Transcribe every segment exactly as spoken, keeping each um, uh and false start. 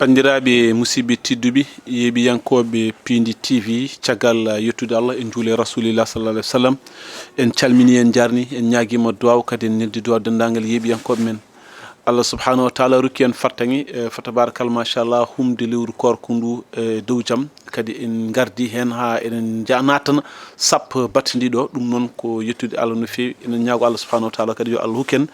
Banndiraaɓe musidɓe tedduɓe, yeeɓiyankooɓe Piindi T V, caggal yettude Allah, en njuule Rasulillah sallallahu alaihi wasallam, en calmini, en njarni, en ñaagiima duwaaw, kadi en neldi duwaaw denndaangal yeeɓiyankooɓe men. Allah subhanahu wa taala rokki en fartaŋŋe, eh, fa tabarakallah, machallah, humde lewru koorko ndu, eh, dow jam. Kadi en ngardi heen haa eɗen nja-, naatana sappo battindiiɗo. Ɗum noon ko yettude Allah no feewi. Eɗen ñaago Allah subhanahu wa taala kadi yo Allah hokku en,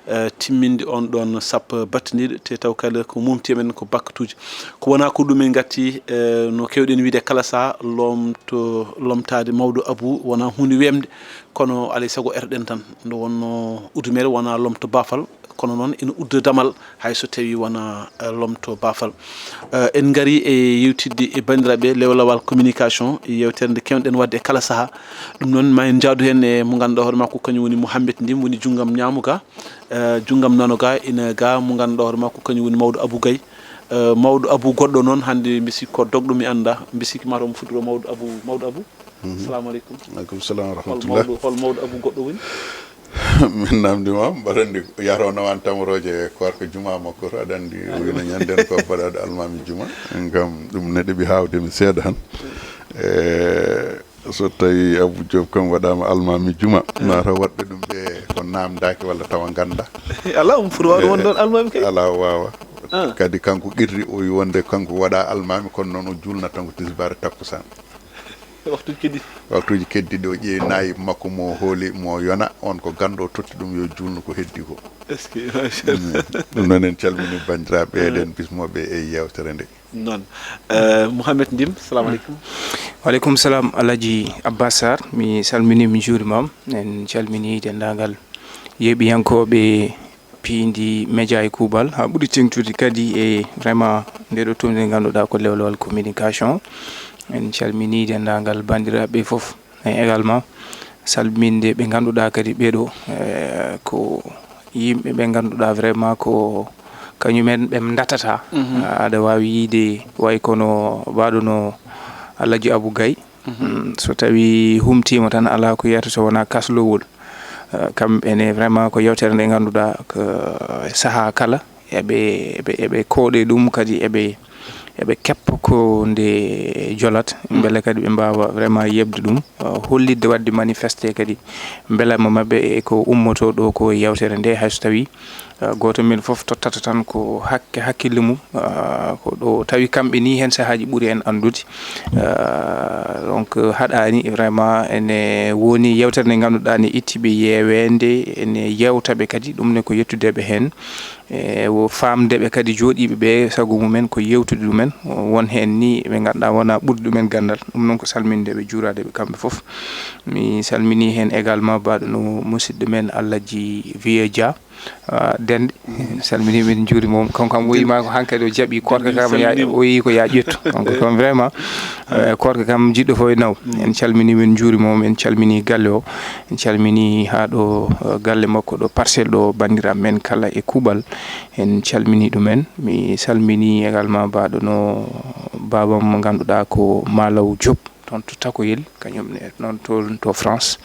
eh, timminde on ɗon sappo battindiiɗo, te taw kala ko momti e men ko bakkatuuji. Ko wonaa ko ɗum en ngatti, eh, no keewɗen wiyde kala saha, lomto, lomtaade mawɗo Abu wonaa huunde weemde, kono alay sago erɗen tan. Nde wonno udumere wonaa lomto baafal, kono noon ina udda damal, hay so tawi wonaa, eh, lomto baafal. Eh, en ngari e yewtidde e banndiraaɓe lewlawal communication, yewtere nde keewɗen waɗde e kala saha. Ɗum noon ma en njaadu heen e mo ngannduɗaa hoore makko kañum woni Mouhamed Ndim, woni junngam ñaamo ga, eh, junngam nano ga, ina ga mo ngannduɗaa hoore makko kañum woni mawɗo Abou Gaye. Eh, mawɗo Abou goɗɗo noon hannde mbi sikki ko dogɗo mi annda, mbi sikki mataw mo fuddoro mawɗo Abou, mawɗo Abou. Mhm. Salamu aleykum. Aleykum salam wa Hol rahmatullah. Mawɗo, hol mawɗo Abou goɗɗo woni? Min namdi ma, mbaɗa anndi yahata o nawan tamorooje koorka juma makko to, aɗa anndi o wino ñanden ko baɗaɗo almami juma. Ngam ɗum ne ɗeɓi haawde mi seeɗa han. E, so tawi Abou Diop kam waɗama almami juma, nata waɗɓe ɗum ɓe ko namdaki walla tawa ganda. Ala, um foti wawde wonde ɗon almami kay. Ala waawa. Ah. Kadi kanko qirri o wi wonde kanko waɗa almami, kono noon o julnata tan ko tisbaar e takkusaan. Waxtuuji keddiiɗi. Waxtuuji keddiiɗi o ƴeewi naayib makko mo hooli mo yona, on ko ganndo o totti ɗum yo juulnu ko heddi ko. Est-ce que, machallah. Mm. Ɗum noon en calmini banndiraaɓe, eɗen bismooɓe e yeewtere nde. Noon. Eh, Mouhamed Ndim, salamu aleykum. Wa aleykum salam, Alhaji Abbas Sarr. Mi salmini, mi juurima. En calmini denndaangal yeeɓiyankooɓe Piindi Média e kuuɓal, haa ɓuri teeŋtude kadi e vraiment nde ɗo toon nde ngannduɗaa ko lewlewal communication. En calminii denndaangal banndiraaɓe fof, mais également salminde ɓe ngannduɗaa kadi ɓee ɗoo, eh, ko yimɓe ɓe ngannduɗaa vraiment ko kañumen ɓe ndatata. Mhm. Aɗa waawi yiyde way kono mbaɗo no Alhaji Abou Gaye. Mhm. Mm, so tawi humtiima tan, alaa ko yiyata so wonaa kaslowol. Eh, kamɓe ne vraiment ko yewtere nde ngannduɗaa ko sahaa kala eɓe, eɓe, eɓe kooɗe ɗum, kadi eɓe, eɓe keppa ko nde jolat, mm, mbele kadi ɓe mbaawa vraiment yeɓde ɗum, eh, hollitde waɗde manifesté kadi mbelamma maɓɓe e ko ummotoo ɗo ko e yewtere nde, hay so tawi Eh, gooto men fof tottata tan ko hakke, hakkille mum, eh, ko ɗo tawi kamɓe ni heen sahaaji ɓuri en anndude. Eh, donc, haɗaani vraiment ene woni yewtere nde ngannduɗaa ne itti ɓe yeeweende, ene yewta ɓe kadi, ɗum ne ko yettude ɓe heen. E wo faamde ɓe kadi jooɗiiɓe ɓe, sago mumen ko yewtude ɗumen. Won heen ni ɓe ngannduɗaa wonaa ɓurɗe ɗumen ganndal. Ɗum noon ko salminde ɓe, juuraade ɓe kamɓe fof. Mi salminii heen également mbaɗo no musidɗo men Alhaji Vieux Dia. Ah, Dende, salminii, min njuuriima mo. Kanko kam, o wiyi ma ko hankadi o jaɓi koorka kam, ya, o wiyi ko ya ƴettu. Kanko kam, vraiment, eh, koorka kam, jiɗɗo fof e naw. En calminii, min njuuriima mo, en calminii galle o, en calminii haa ɗo, eh, galle makko ɗo Parcelles ɗo, banndiraaɓe men kala e kuuɓal, en calminii ɗumen. Mi salminii également mbaɗo no baabam mo ngannduɗaa ko Malaw Diop. Toon to Takoyel, kañum ne noon toon to France.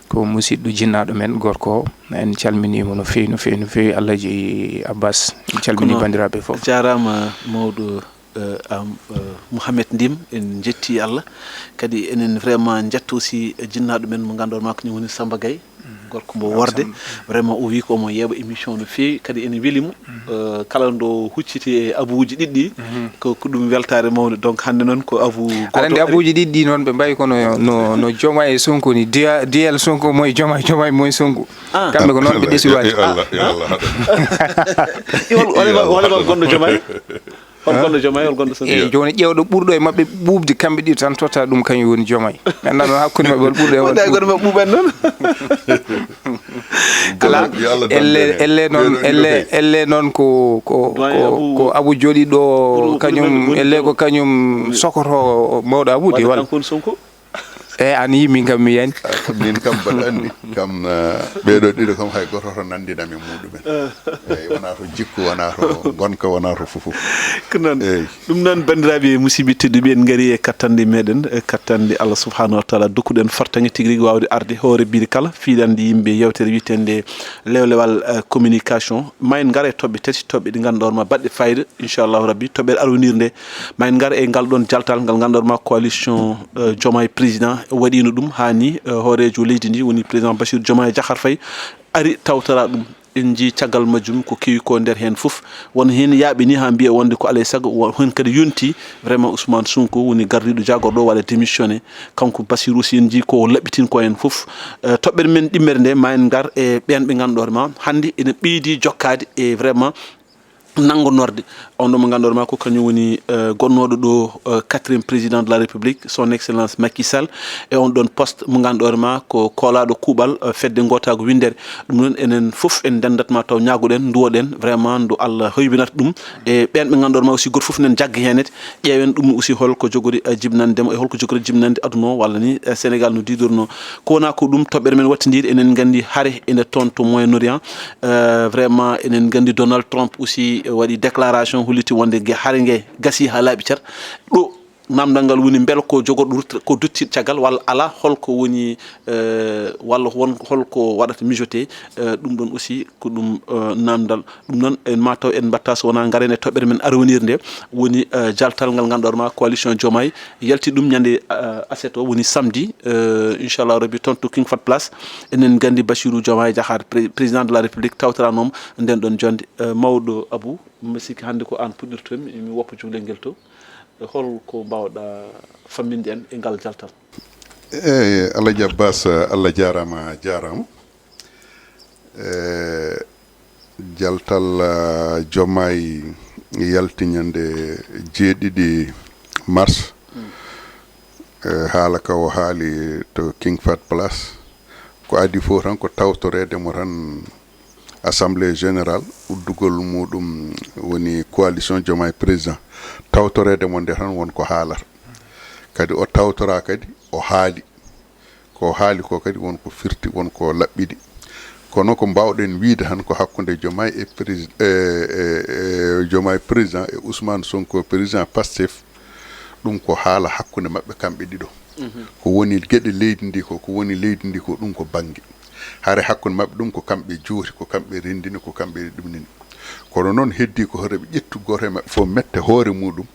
Ko musidɗo jinnaaɗo men gorko o. En calminii mo no feewi, no feewi, no feewi, Alhaji Abbas. En calminii banndiraaɓe fof. Kono jaaraama mawɗo, eh, am, eh, Mouhamed Ndim, en njetti Allah. Kadi enen vraiment njetta aussi jinnaaɗo men mo ngannduɗaa ma ko kañum woni Samba Gaye. Gorko mbo Worde. Vraiment, o wi ko omo yeeɓa émission no feewi, kadi ene weli mo. Eh, kala ndo hucciti e abuuji ɗiɗi ɗi, ko, ko ɗum weltaare mawnde. Donc, hannde noon ko abu aɗa anndi gooto ari. Abuuji ɗiɗi ɗi noon, ɓe mbayi kono no, no Diomaye e Sonko ni. Diya-, Diyal Sonko moye Diomaye, Diomaye moye Sonko. Ah. Kamɓe ko noon ɓe ɗesi waaji. Yo Allah, yo Allah haɗa. Hol, hol, hol, hol gonɗo Diomaye? Hol gonɗo Diomaye, hol gonɗo Sonko? Eyi, jooni ƴeewɗo ɓurɗo e maɓɓe ɓuuɓde, kamɓe ɗiɗo tan totta ɗum, kañum woni Diomaye. Mi anndaa noon hakkunde maɓɓe hol ɓurɗo e wonde. Wonde hay goto maɓɓe ɓuuɓani noon. Alaa, yo Allah elle, dande en. Elle noon, ɓeeɗo ɗiɗo elle, kay. Elle noon ko, ko, ko, ko Abu jooɗi ɗo, ɓurɗo, ɓurɗo kañum, men, elle ko kañum sokoto mawɗo Abu, wadde walla? Kanko woni Sonko? Eyi, an yi min kam mi yani. Min kam mbaɗa anndi kam, ɓeeɗo ɗiɗo kam hay gooto to nanndinami muɗumen. Eyi, wonaa to jikku, wonaa to ngonka, wonaa to fofo. Ko noon. Eyi. Ɗum noon, banndiraaɓe musidɓe tedduɓe, en ngari e kattanɗe meɗen, e kattanɗe Allah subhanahu wa taala, dokkuɗen fartaŋŋe tigi rigi waawde arde hoore biri kala fiiɗanɗe yimɓe yewtere wiyetende lewlewal communication. Ma en ngar e toɓɓe tati, toɓɓe ɗe ngannduɗon ma baɗɗe fayida, inchallahu rabbi. Toɓɓere arwinirnde, ma en ngar e ngal ɗon jaltal ngal ngannduɗon ma coalition Diomaye président waɗino ɗum haa ni, hooreejo leydi ndi woni président Bassirou Diomaye Diakhar Faye ari tawtora ɗum. En njii caggal majjum ko kewi ko nder heen fof, won heen yaaɓe ni haa mbiya wonde ko alay sago, heen kadi yonti vraiment Ousmane Sonko woni gardiiɗo jagorɗo waɗa démissionné. Kanko Bassirou aussi en njii ko laɓɓitin ko heen fof. Toɓɓere men ɗimmere nde, ma en ngar e ɓeen ɓe ngannduɗon ma hannde ene ɓeydi jokkaade e vraiment nanngonorde. On ɗo mo ngannduɗon ma ko kañum woni gonnooɗo ɗo quatrième président de la République, son excellence Macky Sall, e on ɗon poste mo ngannduɗon ma ko koolaaɗo kuuɓal fedde ngootaagu winndere. Ɗum noon enen fof en ndenndat ma taw ñaagoɗen, nduwoɗen vraiment ndu Allah hoybinata ɗum. E ɓeen ɓe ngannduɗon ma aussi gooto fof nen jagga heen, ƴeewen ɗum aussi holko jogori jibnande mo e holko jogori jibnande aduna o walla ni Sénégal no diidorno. Ko wona ko ɗum toɓɓere men wattindiri, enen nganndi hare ene toon to Moyen-Orient. Vraiment enen nganndi Donald Trump aussi waɗi déclaration, holliti wonde hare nge gasi haa laaɓi cer. Ɗo namdal ngal woni mbel ko jogorɗo ruttata ko duttiɗo caggal walla alaa, holko woni walla won holko waɗata mijoté. Ɗum ɗon aussi ko ɗum namdal. Ɗum noon en ma taw en mbatta so wonaa ngaren e toɓɓere men arwinire nde woni jaltal ngal ngannduɗon ma coalition Diomaye yalti ɗum ñande aset o woni samedi, inchallah rabbi toon to King Fahd Place. Enen nganndi Bassirou Diomaye Diakhar, président de la République, tawtoranoma nden ɗon jonnde. Mawɗo Abou, mi sikki hannde ko aan puɗɗirtomi, mi woppa cukalel ngel to. Holko mbaawɗa famminde en e ngal jaltal? Eyi, Alhaji Abbas, Allah jaaraama, a jaaraama. E jaltal Diomaye yalti ñande jeeɗiɗi mars. E haala ka o haali to King Fahd Place, ko adii fof tan ko tawtoreede mo tan assemblée générale uddugol muɗum woni coalition Diomaye président. Tawtoreede mo nde tan won ko haalata. Kadi o tawtora kadi o haali. Ko haali ko kadi won ko firti, won ko laɓɓiɗi. Kono ko mbaawɗen wiyde tan ko hakkunde Diomaye e prési-, e, e, e Diomaye président e Ousmane Sonko président Pastef, ɗum ko haala hakkunde maɓɓe kamɓe ɗiɗo. Ko woni geɗe leydi ndi ko, ko woni leydi ndi ko, ɗum ko bannge. Hare hakkunde maɓɓe ɗum ko kamɓe jooti, ko kamɓe renndini, ko kamɓe ɗumnini. Kono noon heddii ko hoto ɓe ƴettu gooto e maɓɓe fof mette hoore muɗum,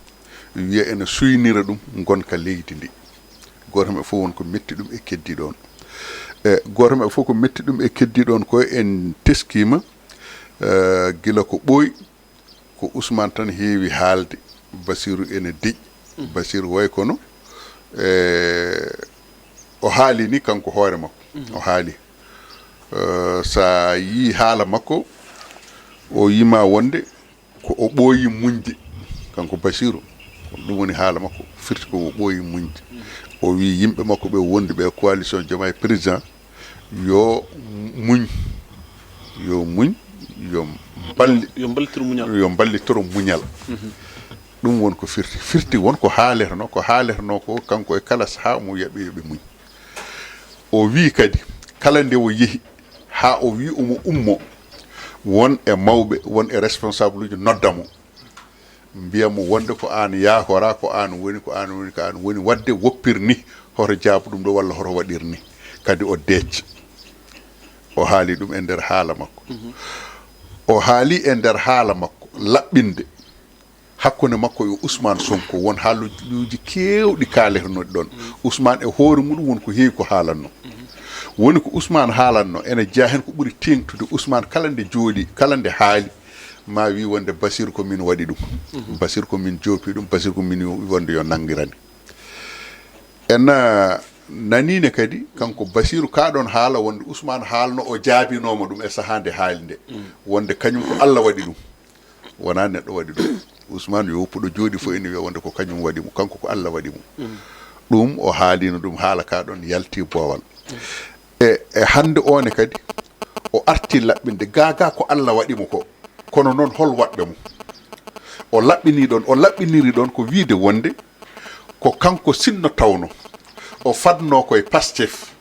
wiya ene suynira ɗum ngonka leydi ndi. Gooto maɓɓe fof won ko metti ɗum e keddiiɗo on. E gooto maɓɓe fof ko metti ɗum e keddiiɗo on ko en teskiima, e, gila ko ɓooyi, ko Ousmane tan heewi haalde. Bassirou ene deƴƴi. Bassirou way kono, e, o haali ni kanko hoore makko. O haali. E, sa yii haala makko, o yima wonde ko o ɓooyi muñde, kanko Bassirou. Ko ɗum woni haala makko, firti ko o ɓooyi muñde. O wii yimɓe makko ɓe wonduɓe e coalition Diomaye président, yo muñ, yo muñ, yo balli-, yo mballitoro muñal. Yo mballitoro muñal. Ɗum won ko firti. Firti won ko haaleteno, ko haaleteno ko kanko e kala sahaa omo wiya ɓe yo ɓe muñ. O wii kadi, kala nde o yehi, haa o wii omo ummo, won e mawɓe, won e responsable uji nodda mo. Mbiya mo wonde ko aan yaakora, ko aan woni, ko aan woni, ko aan woni. Waɗde woppir ni, hoto jaabu ɗum ɗo walla hoto waɗir ni. Kadi o deec. O haali ɗum e nder haala makko. O haali e nder haala makko, laɓɓinde hakkunde makko e Ousmane Sonko, won haaluuji keewɗi kaaletenooɗi ɗoon. Ousmane e hoore muɗum won ko heewi ko haalanno. Woni ko Ousmane haalanno, ene jeyaa heen ko ɓuri teeŋtude. Ousmane kala nde jooɗi, kala nde haali, ma wii wonde Bassirou ko min waɗi ɗum. Bassirou ko min joopi ɗum, Bassirou ko min wii wonde yo nanngirane. En, ah, naniine kadi, kanko Bassirou kaa ɗoon haala wonde Ousmane haalno o jaabinooma ɗum e sahaa nde haali nde. Wonde kañum ko Allah waɗi ɗum. Wonaa neɗɗo waɗi ɗum. Ousmane yo woppuɗo jooɗi fof ene wiya wonde ko kañum waɗi mo, kanko ko Allah waɗi mo. Ɗum o haalino ɗum haala ka ɗon yalti boowal. E, e hannde o ne kadi o arti laɓɓinde gaagaa ko Allah waɗi mo ko. Kono noon hol waɗɓe mo? O laɓɓini ɗon, o laɓɓiniri ɗon ko wiide wonde ko kanko sinno tawno o fadno koye Pastef,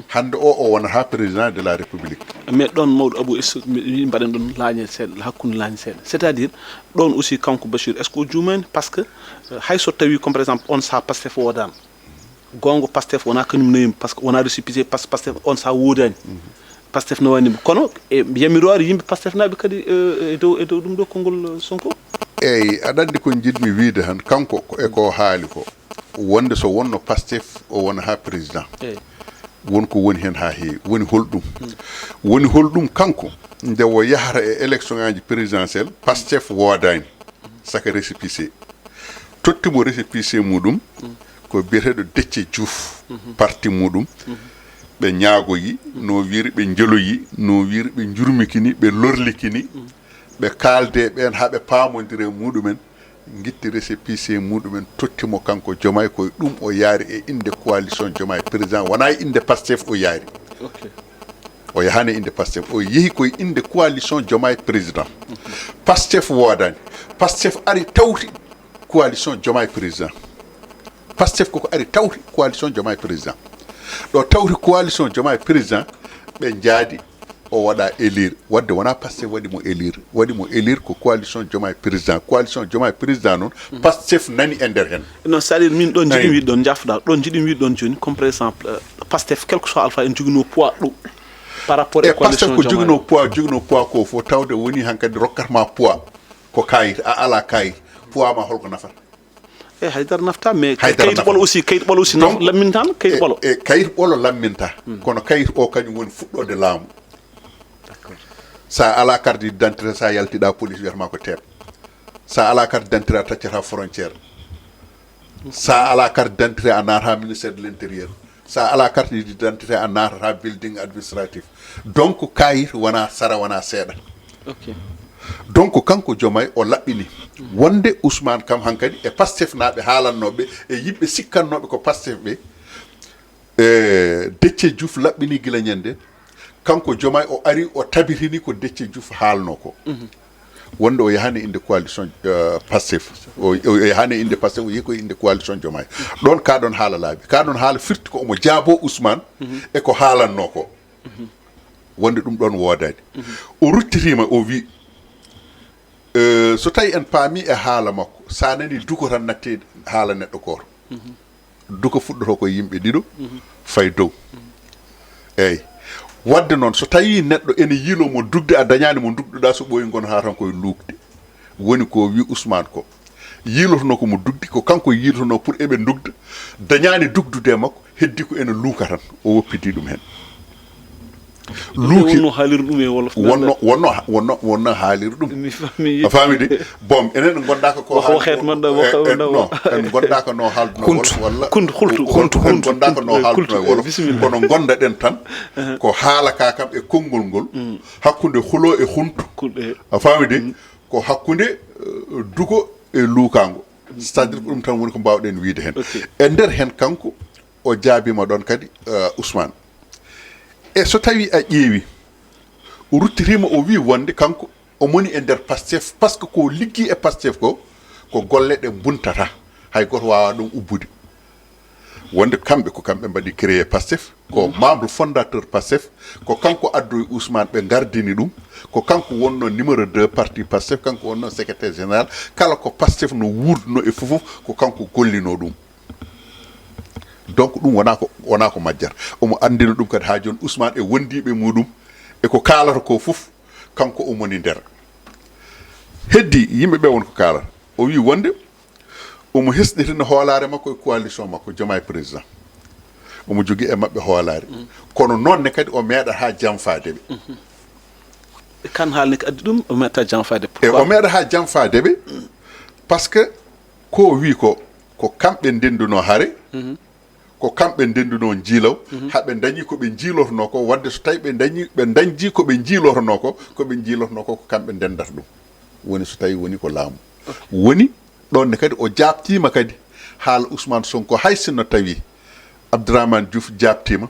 hannde o, o wonata président de la République. Mais ɗon, mawɗo Abou, est-ce que mi mbaɗen ɗon laañel seeɗa, hakkunde laañel seeɗa? C'est-à-dire, ɗon aussi, kanko Bachir, est-ce que o juumaani? Parce que euh, hay so tawi, comme par exemple, on saha Pastef woodaani, goonga, Pastef wonaa kañum neyum, parce que wonaa récépissé, parce que Pastef on saha woodaani. Pastef nawaanima. Kono e yamiroore yimɓe Pastef naaɓe kadi euh, e dow e dow ɗum ɗo konngol euh, Sonko. Eyyi, aɗa anndi ko njiɗmi wiide tan, kanko ko e ko haali ko, wonde so wonno Pastef o wonata président. Eyyi. Won ko woni heen haa heewi. Woni holɗum? Woni holɗum kanko, nde o yahata e élection ngaji présidentielle, Pastef woodaani, saka récépissé. Tottimo récépissé muɗum ko biyeteeɗo Déthié Diouf, parti muɗum. Ɓe ñaagoyi, no wiiri ɓe njeloyi, no wiiri ɓe njurmikini, ɓe lorlikini, ɓe kaalde ɓeen haa ɓe paamondira e muɗumen, ngitti récépissé muɗumen, tottimo kanko Diomaye, koye ɗum o yaari e innde coalition Diomaye président, wonaa e innde Pastef o yaari. Ok. O yahaani e innde Pastef, o yehi koye innde coalition Diomaye président. Pastef woodaani. Pastef ari tawti coalition Diomaye président. Pastef koko ari tawti coalition Diomaye président. Ɗo tawti coalition Diomaye président, ɓe njaadi, o waɗa élire. Waɗde wonaa Pastef waɗi mo élire. Waɗi mo élire ko coalition Diomaye président. Coalition Diomaye président noon, Pastef nani e nder heen. Non, c'est-à-dire, min ɗon njiɗi Eyyi. Wiide ɗon, jafɗa, ɗon njiɗi wiide ɗon jooni, comme par exemple euh, Pastef, quel que soit alpha, en joginoo poids ɗo par rapport e E Pastef coalition ko Diomaye. Joginoo poids, joginoo poids ko fof, tawde woni hankadi rokkatma poids ko kayit, a ala kayit, poids ma holko nafata? E haydara nafta, mais Haydara kayit nafata. Ɓolo aussi, kayit Ɓolo aussi naf- Donc, lammintaama, kayit e, Ɓolo. E kayit Ɓolo lamminta, kono kayit o kañum woni fuɗɗode laamu. Sa ala carte d'identité, sa yaltiɗa police wiyatma ko teep. Sa ala carte d'identité, a taccata frontière. Sa ala carte d'identité, a naata ministère de l'intérieur. Sa ala carte d'identité, a naatata building administratif. Donc kayit wona sara, wona seeɗa. Ok. Donc kanko Diomaye o laɓɓini wonde Ousmane kam hankadi e Pastef naaɓe haalannooɓe e yimɓe sikkannooɓe ko Pastef ɓe, e Déthié Diouf laɓɓini gila ñande. Kanko Diomaye o ari, o tabitini ko Déthié Diouf haalno ko. Wonde o yahani inde coalition euh, Pastef. O, o yahani inde Pastef, o yehi ko inde coalition Diomaye. Ɗon ka ɗon haala laaɓi. Ka ɗon haala firti ko omo jaabo Ousmane e ko haalanno ko. Wonde ɗum ɗon woodani. O ruttitima, o wi, euh, so tawi en paami e haala makko, sa nani duko tan natti haala neɗɗo gooto. Duko fuɗɗoto ko yimɓe ɗiɗo, fay dow. Eyyi. Wadde noon, so tawi neɗɗo ene yiilo mo dugde, a dañani mo dugɗuɗa, so ɓooyi ngon ha tan koye luukde. Woni ko wi Ousmane ko. Yiilotono ko mo dugdi, ko kanko yiilotono pour eɓe dugda. Dañani dugdude e makko, heddi ko ene luuka tan. O woppiti ɗum hen. Luuki. Wonno haaliri ɗum e wolof. Wonno, wonno, wonno, wonno haaliri ɗum. Mi fami. A faami de? Bon, enen en gondaka ko Wax, waxeet man da, wax, eh, eh, da, non, en gondaka no haalduno Kuntu. Wolof walla Kuntu, xultu, ko- kuntu, en kuntu, gondaka no eh, haalduno kuntu, Wolof. bismillah. Kono gondaɗen tan ko haala ka kam e konngol ngol. Hakkunde hulo e huntu. Kuntu, eh. A faami de? Ko hakkunde eh, duko e luukango. C'est-à-dire ko ɗum tan woni ko mbawɗen wiide hen. Ok. E nder hen kanko o jaabima ɗon kadi eh, Ousmane. E so tawi a ƴeewi, o ruttitima, o wi wonde kanko o moni e nder Pastef, parce que ko liggi e Pastef ko, ko golle ɗe buntata, hay goto wawa ɗum ubbude. Wonde kamɓe, ko kamɓe mbaɗi créé Pastef, ko membre fondateur Pastef, ko kanko addoyi Ousmane, ɓe gardini ɗum. Ko kanko wonno numéro deux parti Pastef, kanko wonno secrétaire général. Kala ko Pastef no wurduno e fof fof, ko kanko gollino ɗum. Donc ɗum wona ko, wona ko majjata. Omo andina ɗum kadi ha joni Ousmane e wondiɓe muɗum, e ko kaalata ko fof, kanko o moni nder. Heddi yimɓe ɓe won ko kaalata. O wi wonde omo hesɗitina hoolare makko e coalition makko, Diomaye président. Omo jogui e maɓɓe hoolare. Kono noon ne kadi o meeɗa ha janfadeɓe. Kan haalni ko addi ɗum, o meeɗata janfaade. E o Pourquoi? Meeɗa ha janfadeɓe, parce que ko wi ko, ko kamɓe ndenduno hare, ko kamɓe ndenduno jiilaw, haɓe dañi ko ɓe jiilotono ko, wadde so tawi ɓe dañi, ɓe dañji ko ɓe jiilotono ko, ko ɓe jiilotono ko, ko kamɓe ndendata ɗum. Woni so tawi woni ko laamu. Woni ɗon ne kadi o jaabtiima kadi haala Ousmane Sonko, hay sinno tawi Abdourahmane Diouf jaabtiima,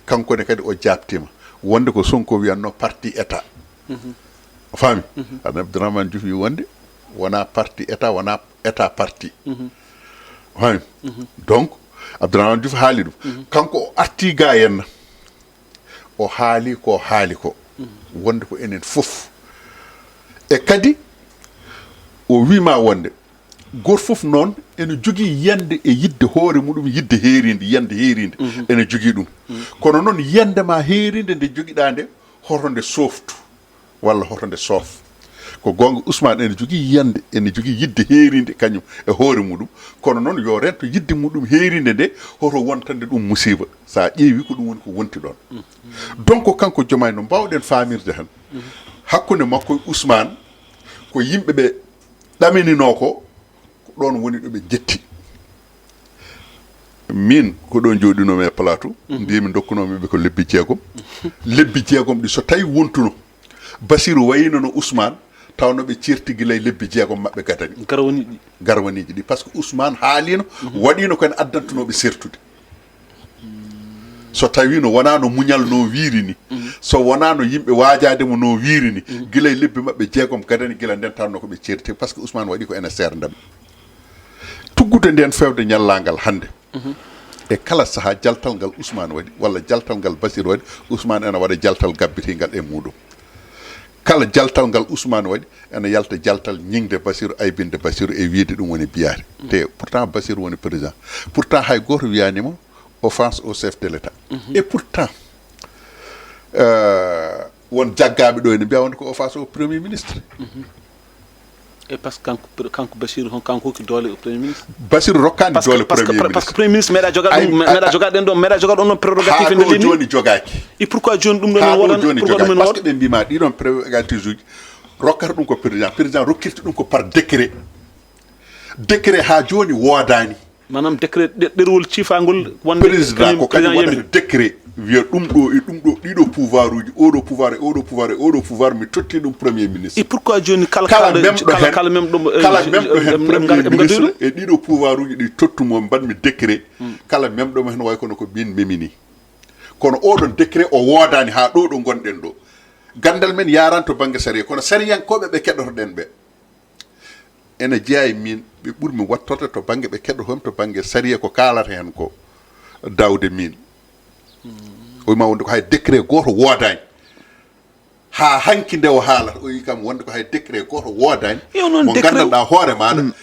kanko ne kadi o jaabtiima. Wonde ko Sonko wiyatno parti État. A faami? Abdourahmane Diouf wi wonde wona parti État, wona État parti. A faami? Donc, Abdourahmane Diouf haali ɗum. Kanko o arti ga henna, o haali ko haali ko, wonde ko enen fof. E kadi o wima wonde goto fof noon ene jogii yiyannde e yidde hoore muɗum, yidde heerinde, yiyannde heerinde, ene jogii ɗum. Kono noon yiyannde ma heerinde nde jogiɗa nde, hoto nde softu walla hoto nde soof. Ko goonga, Ousmane ene jogii yiyannde, ene jogii yidde heerinde kañum e hoore muɗum, kono noon yo rento yidde muɗum heerinde nde, hoto wontande ɗum musiba. So a ƴeewi ko ɗum woni ko wonti ɗoon. Donc kanko Diomaye, no mbawɗen faamirde tan, hakkunde makko e Ousmane, ko yimɓe ɓe ɗaminino ko, ko ɗoon woni ɗo ɓe jetti. Min ko ɗo jooɗinoomi e plateau, mbimi ndokkunoomi ɓe ko lebbi jeegom. Lebbi jeegom ɗi so tawi wontuno, Basiru wayino no Ousmane, tawno ɓe ceerti gila e lebbi jeegom maɓɓe gadani. Garwaniiɗi. Garwaniiji ɗi, parce que Ousmane haalino, waɗino ko en addantunooɓe sertude. So tawi no wonaa no muñal no wiiri ni, so wonaa no yimɓe waajaade mo no wiiri ni, gila e lebbi maɓɓe jeegom gadani, gila nden tanno ko ɓe ceerti, parce que Ousmane waɗi ko ene seernda ɓe. Tuggude nden fewde ñallaangal hannde, e kala sahaa jaltal ngal Ousmane waɗi, walla jaltal ngal Basir waɗi, Ousmane ene waɗa jaltal gabbitingal e muɗum. Kala jaltal ngal Ousmane waɗi, ene yalta jaltal ñiŋde Basiru, aybinde Basiru e wiyde ɗum woni biyaari. Te pourtant Basiru woni président. Pourtant hay gooto wiyaani mo offense au chef de l'État. Et pourtant, euh, won jaggaaɓe ɗo ene mbiya wonde ko offense au premier ministre. E par ce que kanko, kanko Basiru, hon kanko hokki doole au premier ministre? Basiru rokkaani doole premier ministre. Parce que premier ministre meeɗa jogaade ɗum, meeɗa jogaade ɗen ɗon, meeɗa jogaade ɗon ɗon prérogative e nder leydi. Jooni jogaaki. Et pourquoi jooni ɗum ɗon wooda? Parce que ɓe mbima ɗiɗon prérogative uji rokkata ɗum ko président, président rokkirta ɗum ko par décret. Décret haa jooni woodaani. Maanaam décret, ɗe-, ɗerwol ciifaangol wonde président ko kañum waɗata décret, wiya ɗum ɗo e ɗum ɗo, ɗiɗo pouvoir uji, oɗo pouvoir e oɗo pouvoir e oɗo pouvoir, mi totti ɗum premier ministre. Et pourquoi jooni kala, kala memɗo kala, heen, kala memɗo mo, eh, kala memɗo heen premier ministre e ɗiɗo pouvoir uji ɗi tottu mo, mbaɗmi décret, kala memɗo mo heen way kono ko min memini. Kono oɗon décret o woodaani haa ɗo ɗo ngonɗen ɗo. Ganndal men yaran to bannge sariya, kono sariyankooɓe ɓe keɗotoɗen ɓe ene jeyaa e min, ɓe ɓurmi wattorde to bannge ɓe keɗotomi to bannge sariya ko kaalata heen ko, dawde min. O wima wonde ko hay décret gooto woodaani. Haa hanki nde o haalata, o wi kam wonde ko hay décret gooto woodaani. Yo noon mo décret nganndanɗaa hoore maaɗa.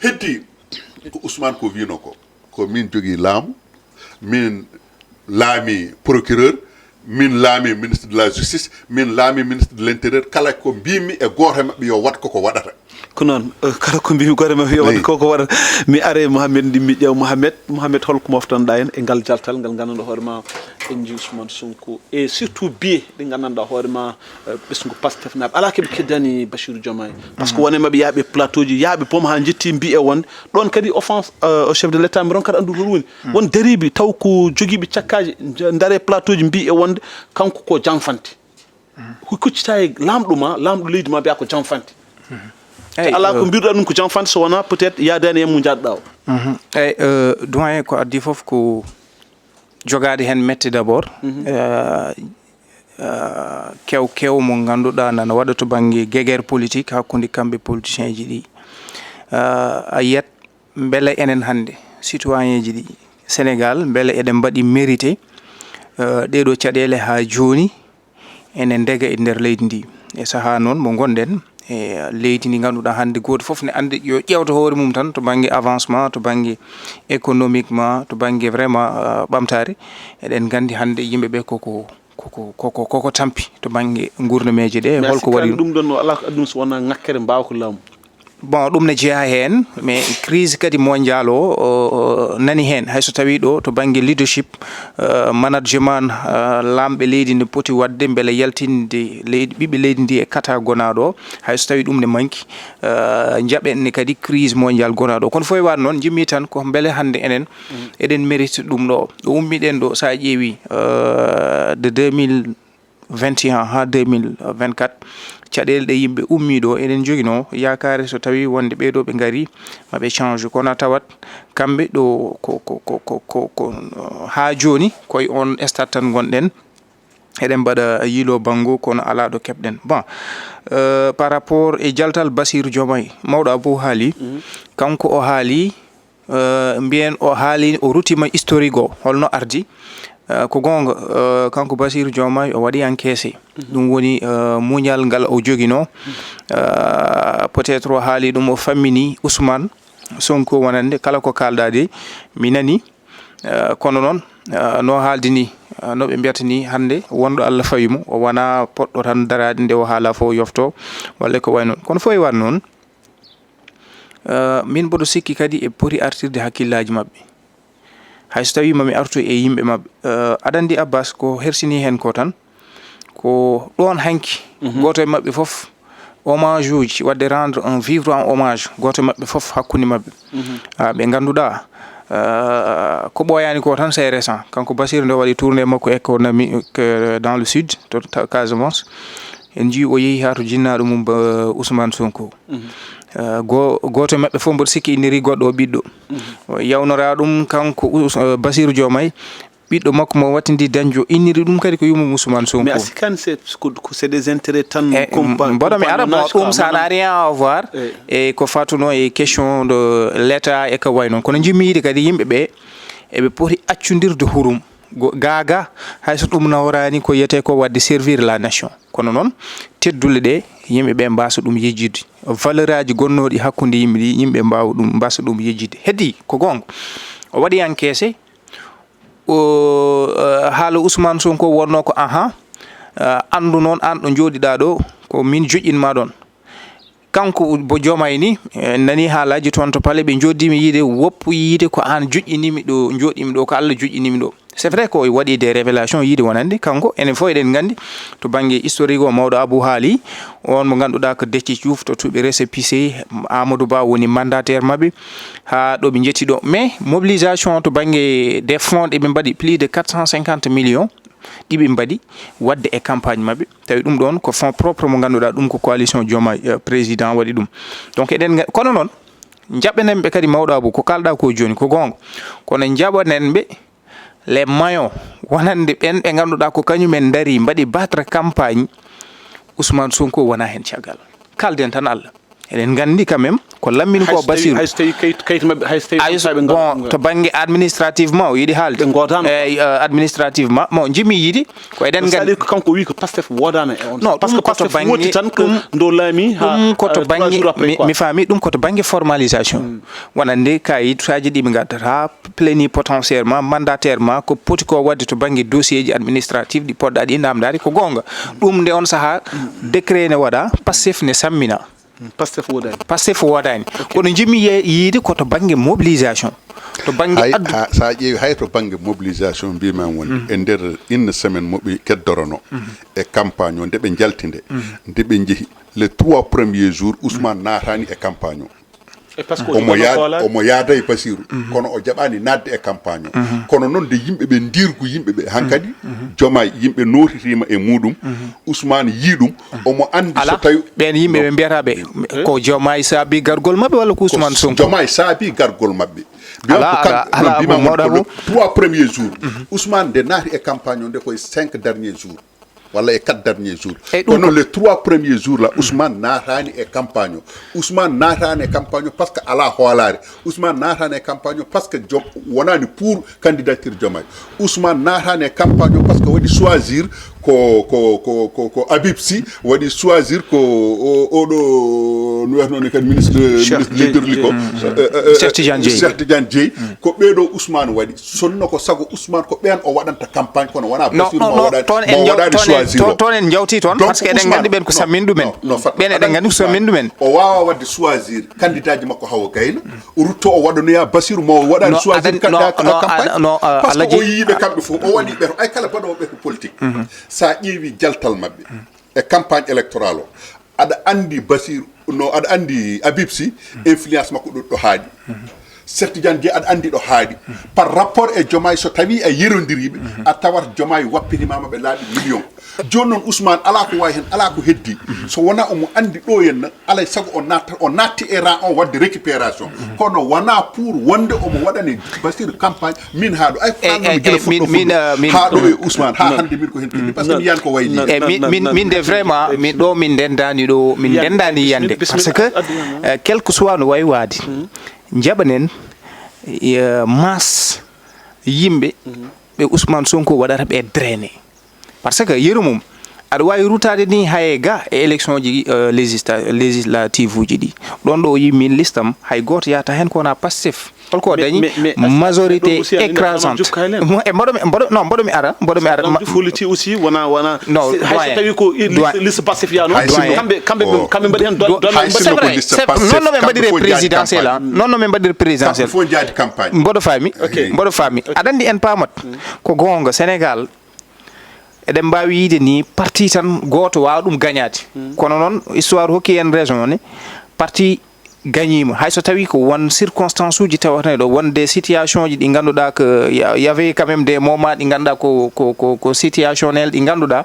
Heddi ko Ousmane ko wino ko. Ko min jogii laamu, min laami procureur, min laami ministre de la justice, min laami ministre de l'intérieur, kala ko mbimi e gooto e maɓɓe yo waɗ koko waɗata. Ko noon, eh, kala ko mbimi gooto e maɓɓe yo waɗ koko waɗata. Mi are Mohamed, ndimmi ƴeew Mohamed. Mohamed, holko moftanɗa en e ngal jaltal ngal nganndanɗaa hoore ma en jii Ousmane Sonko, e surtout biye ɗe nganndanɗaa hoore ma, eh, ɓesngu Pastef naaɓe alaa keɓe keddani Bassirou Diomaye? Parce que wone maɓɓe yaaɓe plateau ji, yaaɓe boom haa njetti mbi e wonde ɗon kadi offense, euh, au chef de l'État, mi ronkata anndude ko ɗum woni. Won dariiɓe taw ko jogiiɓe cakkaaji, nja-, ndare plateau ji mbi e wonde kanko ko janfante. Hu-, kuccita e laamɗo ma, laamɗo leydi ma mbiya ko janfante. Te alaa ko mbiruɗaa ɗum ko janfante so wonaa peut-être yaadaani e mo njaɗɗaa o. Eyyi, euh, doyen, ko addi fof ko jogaade heen mette d'abord. Euh, euh, kew kew mo ngannduɗaa nana waɗa to bannge guerre politique hakkunde kamɓe politicienji ɗi. Euh, a yiyat mbele enen hannde citoyenji ɗi Sénégal, mbele eɗen mbaɗi mérité, euh, ɗeɗo caɗeele haa jooni ene ndega e nder leydi ndi. E sahaa noon mo ngonɗen, e leydi ndi ngannduɗaa hannde gooto fof ne anndi yo ƴeewto hoore mum tan to bannge avancement, to bannge économiquement, to bannge vraiment, euh, ɓamtaare. Eɗen nganndi hannde yimɓe ɓe koko, koko, koko, koko tampi to bannge nguurnameeje ɗe. Mais holko waɗi ɗum ɗon, no alaa ko addi ɗum so wonaa ŋakkere mbaawka laamu. Bon, ɗum ne jeyaa heen, mais crise kadi mondial o, o, o nani heen. Hay so tawii ɗo to bannge leadership, euh, management, euh, laamɓe leydi ndi poti waɗde mbele yaltinde leydi, ɓiɓɓe leydi ndi e kata gonaaɗo o, hay so tawii ɗum ne manki, euh, njaɓen ne kadi crise mondial gonaaɗo o. Kono fof e waɗ noon, njimmi tan ko mbele hannde enen eɗen mérite ɗum ɗo. Ɗo ummiɗen ɗo, so a ƴeewi, euh, de deux mille vingt et un haa deux mille vingt-quatre, caɗeele ɗe yimɓe ummii ɗo, eɗen njoginoo yaakaare so tawii wonde ɓee ɗoo ɓe ngarii, ma ɓe change. Kono a tawat kamɓe ɗo ko, ko, ko, ko, ko, ko, haa jooni, koye oon stade tan ngonɗen. Eɗen mbaɗa yiloo banngo, kono alaa ɗo keɓɗen. Bon, euh, par rapport e jaltal Bassirou Diomaye, mawɗo Abou haali, kanko o haali, eh, mbiyen o haali, o ruttiima historique o, holno ardi. Eh, ko goonga, eh, kanko Bassirou Diomaye o waɗi encaissé. Ɗum woni, eh, muñal ngal o joginoo. Eh, peut-être o haali ɗum, o fammini Ousmane Sonko wonande kala ko kaalɗaa de, mi nani. Eh, kono noon, eh, no haaldi ni, eh, no ɓe mbiyata ni, hannde wonɗo Allah fawi mo, o wonaa poɗɗo tan daraade nde o haala fof yofto, walla ko wayi noon. Kono fof e waɗ noon, eh, min mboɗo sikki kadi e poti artirde hakkillaaji maɓɓe. Hay so tawii ma mi artu e yimɓe maɓɓe. Eh, aɗa anndi Abbas ko hersini heen ko tan, ko ɗoon hanki, gooto e maɓɓe fof hommage uji, waɗde rendre un vibrant hommage, gooto e maɓɓe fof hakkunde maɓɓe. Ah, ɓe ngannduɗaa, ah, ko ɓooyaani ko tan, c'est récent. Kanko Basir nde o waɗi tournée makko économique, euh, dans le sud, to, to Casamance. En njii o yehi haa to jinnaaɗo mum, ba, Ousmane Sonko. Ah, go-, gooto e maɓɓe fof mboɗo sikki inniri goɗɗo o ɓiɗɗo. O yawnoraa ɗum kanko Ous-, euh, Basir Diomaye, ɓiɗɗo makko mo wattindi dañjo, inniri ɗum kadi ko yummum Ousmane Sonko. Mais a sikkaani c'est, ko, ko c'est des intérêts tan. Eh, compa-, mboɗo mi ara, bon, ɗum ça n'a rien à voir e ko fatunoo e question de l'État e ko wayi noon. Kono njimmi yiide kadi yimɓe ɓe, eɓe poti accundirde hurum. Go-, gaa gaa, hay so ɗum nawraani ko yiyetee ko waɗde servir la nation. Kono noon, teddule ɗe, yimɓe ɓe mbaasa ɗum yejjitde. Valeur aji gonnooɗi hakkunde yimɓe ɗi, yimɓe mbaawa ɗum, mbaasa ɗum yejjitde. Heddi, ko goonga. O waɗi encaissé, o, eh, haala Ousmane Sonko wonnoo ko, ahan, eh, anndu noon aan ɗo njooɗiɗaa ɗo, ko min joƴƴinmaa ɗoon. Kanko bo Diomaye ni, eh, nani haalaaji toon to palais, ɓe njooɗdiimi yiide, woppu yiide ko aan joƴƴiniimi ɗo, njooɗiimi ɗo, ko Allah joƴƴiniimi ɗo. C'est vrai ko o waɗi des révélations yiide wonande kanko, enen fof eɗen nganndi to bannge historique o, mawɗo Abou haali, on mo ngannduɗaa ko Déthié Diouf to tuuɓi récépissé, Amadou Ba woni mandataire maɓɓe, haa ɗo ɓe njetti ɗo. Mais mobilisation to bannge des fonds ɗi ɓe mbaɗi plus de quatre cent cinquante millions, ɗi ɓe mbaɗi waɗde e campagne maɓɓe. Tawi ɗum ɗoon ko fonds propre mo ngannduɗaa ɗum ko coalition Diomaye, euh, président waɗi ɗum. Donc eɗen nga-, kono noon, njaɓanen ɓe kadi mawɗo Abou, ko kaalɗaa ko jooni, ko goonga. Kono njaɓanen ɓe les maillots wonande ɓeen ɓe ngannduɗaa ko kañumen ndarii, mbaɗi battre campagne, Ousmane Sonko wonaa heen caggal. Kaalden tan Allah. Eɗen nganndi quand même ko lammini ko Basirou. Hay so tawi kayit, kayit maɓɓe, hay so tawi, bon, to bannge administrativement o yiɗi haalde. Ɓe ngoodaano. Eyi, euh, administrativement, mo njimi yiɗi ko eɗen nganndi. C'est-à-dire que kanko o wi ko Pastef woodaano e on. Non, parce que Pastef woti tan ko ndo laami ha, ɗum ko to, euh, trois jours après, mi, quoi. Mi faami, ɗum ko to bannge formalisation. Wonande kayitaaji ɗi ɓe ngaddata plénipotentiaire ma, mandataire ma, ko poti ko waɗde to bannge dossier ji administratif ɗi poɗɗa ɗi namdaade, ko goonga. Ɗum nde on sahaa, décret ne waɗa, Pastef ne sammina. Pastef woodaani. Pastef woodaani. Ok. Kono njimmi ye-, yiide ko to bannge mobilisation. To bannge addu- ha, so a ƴeewi hay to bannge mobilisation, mbiymi won e nder une semaine mo ɓe keddorono e campagne o, nde ɓe njalti nde, nde ɓe njehi les trois premiers jours, Ousmane naataani e campagne o. E par ce que omo yaad-, omo yaada e Basiru, kono o jaɓaani naatde e campagne o. Kono noon nde yimɓe ɓe ndirgu yimɓe ɓe, hankadi Jomaay yimɓe nootitiima e muuɗum, Ousmane yii ɗum, omo anndi so tawi ɓeen yimɓe ɓe mbiyata ɓe, ko Jomaay saabi gargol maɓɓe walla ko Ousmane Sonko? Jomaay saabi gargol maɓɓe. Mbiyam ko kamɓe, mbiyam won ko le trois premiers jours. Ousmane nde naati e campagne o nde koye cinq derniers jours. Walla e quatre derniers jours. Kono les trois premiers jours là, Ousmane naataani e campagne o. Ousmane naataani e campagne o parce que alaa hoolaare. Ousmane naataani e campagne o parce que joom wonaani pour candidature Jomaay. Ousmane naataani e campagne o parce que waɗi choisir ko, ko, ko, ko, ko Habib Sy, waɗi choisir ko o, oɗo, no wiyatnoo ni kadi ministre, ministre de l'hydraulique o. Euh, euh, euh, Cheikh Tidiane Dièye. Cheikh Tidiane Dièye. Ko ɓeeɗo Ousmane waɗi. Sonno ko sago Ousmane ko ɓeen o waɗanta campagne, kono wonaa Basiru mo waɗaani, mo waɗaani choisir o. Toon en njawti toon, par ce que eɗen nganndi ɓeen ko sammin ɗumen. Ɓeen eɗen nganndi ko sammin ɗumen. O waawaa waɗde choisir candidat ji makko hawo gayna. O rutto o waɗonoya Basiru mo waɗaani choisir candidat campagne. Par ce que o yii ɓe kamɓe fof, o waɗi ɓe to, ay kala baɗoowo ɓe to politique. So a ƴeewi jaltal maɓɓe e campagne électorale o, aɗa anndi Basiru, no, aɗa anndi Habib Sy, influence makko ɗo, ɗo haaɗi. Cheikh Tidiane Dièye, aɗa anndi ɗo haaɗi. Par rapport e Jomaay, so tawii a yerondiriiɓe, a tawat Jomaay wappirimaama ɓe laaɓi million. Jooni noon Ousmane alaa ko waawi heen, alaa ko heddi. So wonaa omo anndi ɗo henna, alay sago o natta, o naatti e rang o waɗde récupération. Kono wonaa pour wonde omo waɗani Basiru campagne, min haa ɗo. Ay ko ɗum gila fuɗɗo fuɗɗo. Haa ɗo e Ousmane, haa hannde min ko heen teddi, par ce que mi yiyan ko wayi ni. E min, min, min de vraiment, min ɗo min ndenndaani ɗo, min ndenndaani yiyande. Parce que, euh, quel que soit no wayi waade, njaɓanen eh, masse yimɓe ɓe Ousmane Sonko waɗata ɓe drainer. Parce que yeru mum, aɗa waawi rutaade ni hay ga e élection ji, eh, légista-, législative uji ɗi. Ɗon ɗo o yimmin listam, hay gooto yahata heen ko wona Pastef. Holko o dañi? Majorité écrasante. E mboɗo mi, mboɗo, non, mboɗo mi ara, mboɗo mi ara. Holiti aussi wona, wona. Non, doyen. Tawi ko liste Pastef yano. Kamɓe, kamɓe, kamɓe mbaɗi heen. Noon no ɓe mbaɗiri présidentiel, noon no ɓe mbaɗiri présidentiel. Mboɗo faami. Mboɗo faami. Aɗa anndi en paamat. Ko goonga, Sénégal, eɗen mbaawi yiyde ni parti tan gooto waawa ɗum gañaade. Kono noon, histoire hokki en raison ne, parti gañiima. Hay so tawii ko won circonstance uji tawatnoo ɗo, won des situations ji ɗi ngannduɗaa que y a-, y avait quand même des moments ɗi ngannduɗaa ko, ko, ko, ko situationnel, ɗi ngannduɗaa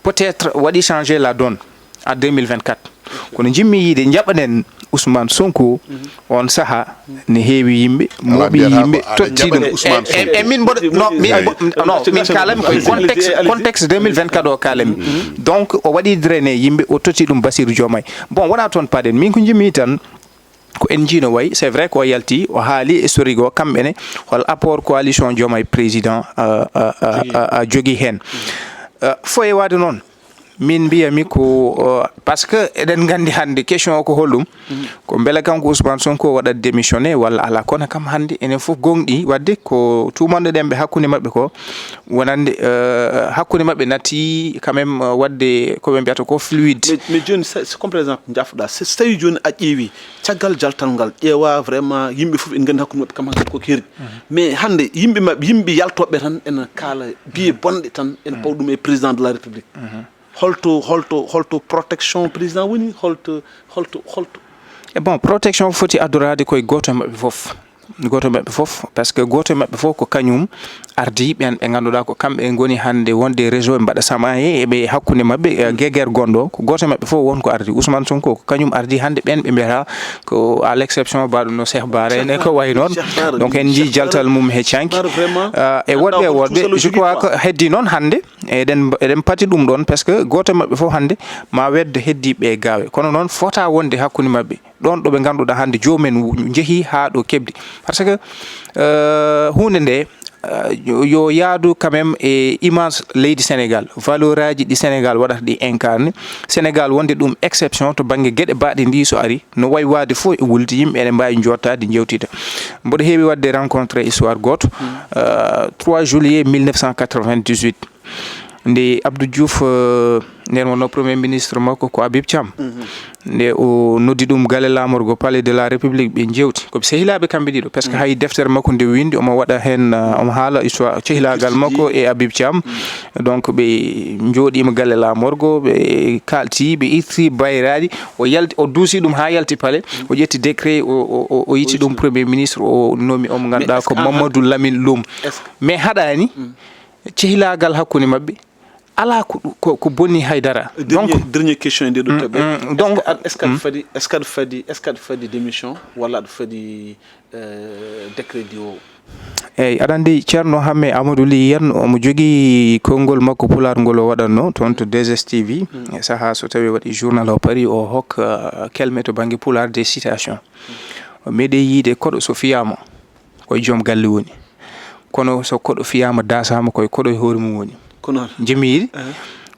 peut-être waɗi changer la donne en deux mille vingt-quatre. Kono njiɗmi yiyde, njaɓanen Ousmane Sonko, on sahaa ne heewi yimɓe, mooɓi yimɓe, totti ɗum. E, e, e min mboɗo, non, min mbo-, non, min kaalami koye contexte, contexte deux mille vingt-quatre o kaalami. Donc, o waɗi drainer yimɓe, o totti ɗum Bassirou Diomaye. Bon, wonaa toon paɗen. Min ko njiɗmi tan, ko en njiino wayi, c'est vrai ko o yalti, o haali historique o, kamɓe ne, hol apport coalition Diomaye président, euh, euh, euh, euh, euh, jogii heen. Euh, foye waade noon, min mbiyami ko, euh, parce que eɗen nganndi hannde question o ko holɗum? Ko mbele kanko Ousmane Sonko waɗat démissionné walla alaa? Kono kam hannde enen fof gooŋɗi waɗde ko tuumanɗo ɗen ɓe hakkunde maɓɓe ko wonande, euh, hakkunde maɓɓe natti quand même, euh, waɗde ko ɓe mbiyata ko fluide. Mais, mais jooni, c'est, c'est comme par exemple, njafɗa, so, so tawi jooni a ƴeewi caggal jaltal ngal, ƴeewa vraiment yimɓe fof en nganndi hakkunde maɓɓe kam hannde ko keeri. Mais hannde yimɓe maɓɓe, yimɓe yaltooɓe tan ena kaala biye bonɗe tan, ena pawa ɗum e président de la République. Holto, holto, holto protection président woni? Holto, holto, holto? E bon, protection foti addoraade koye gooto e maɓɓe fof. Gooto e maɓɓe fof, parce que gooto e maɓɓe fof ko kañum ardi ɓeen ɓe ngannduɗaa ko kamɓe ngoni hannde wonde réseau, ɓe mbaɗa samaye e ɓe hakkunde maɓɓe, eh, geger gonɗo. Ko gooto e maɓɓe fof won ko ardi. Ousmane Sonko ko kañum ardi hannde ɓeen ɓe mbiyata ko, à l'exception, mbaɗo no Cheikh Bara en e ko wayi noon. Donc, en njii jaltal mum he canki. Ah, e woɗɓe e woɗɓe, je crois que heddi noon hannde, eɗen, eɗen pati ɗum ɗoon, parce que gooto e maɓɓe fof hannde ma weddo heddiiɓe e gaawe. Kono noon fota wonde hakkunde maɓɓe. Ɗoon ɗo ɓe ngannduɗaa hannde joomen wu-, njehii haa ɗo keɓdi. Parce que, euh, huunde nde, euh, yo, yo yaadu quand même e image leydi Sénégal, valeur aji ɗi Sénégal waɗata ɗi incarné. Sénégal wonde ɗum exception to bannge geɗe baaɗe ndi so ari, no wayi waade fof e wulde, yimɓe ene mbaawi njoottaade, njewtida. Mboɗo heewi waɗde rencontré histoire gooto, euh, trois juillet mille neuf cent quatre-vingt-dix-huit. Nde Abdou Diouf, euh, nden wonno premier ministre makko ko Habib Thiam. Nde o noddi ɗum galle laamorgo, Palais de la République, ɓe njewti. Ko ɓe sehilaaɓe kamɓe ɗiɗo, parce que hay deftere makko nde windi, omo waɗa heen, euh, omo haala histoire, cehilaagal makko e Habib Thiam. Donc, ɓe njooɗiima galle laamorgo, ɓe kaalti, ɓe itti bayraaɗi, o yalti, o duusi ɗum haa yalti palais, o ƴetti décret, o, o, o, o itti ɗum premier ministre, o nomi omo ngannduɗaa ko Mamadou Lamine Loum. Mais haɗaani, cehilaagal hakkunde maɓɓe, alaa ko ɗu-, ko, ko bonni hay dara. Dernier, donc, dernier question e nde ɗo toɓɓe. Mm, donc, est-ce que aɗa, est-ce que aɗa fadi, est-ce que aɗa fadi, est-ce que aɗa fadi démission walla aɗa fadi, euh, décret ndi o? Eeyi, aɗa anndi Ceerno Hamme Amadou Ly Yero, omo jogii konngol makko pulaar ngol o waɗatno toon to deux S T V. E sahaa so tawii waɗi journal o paari o hokka, euh, kelme to bannge pulaar, des citations. O meeɗi yiide koɗo so fiyaama, koye joom galle woni. Kono so koɗo fiyaama, daasaama, koye koɗo e hoore mum woni. Ko noon. Njemiiri,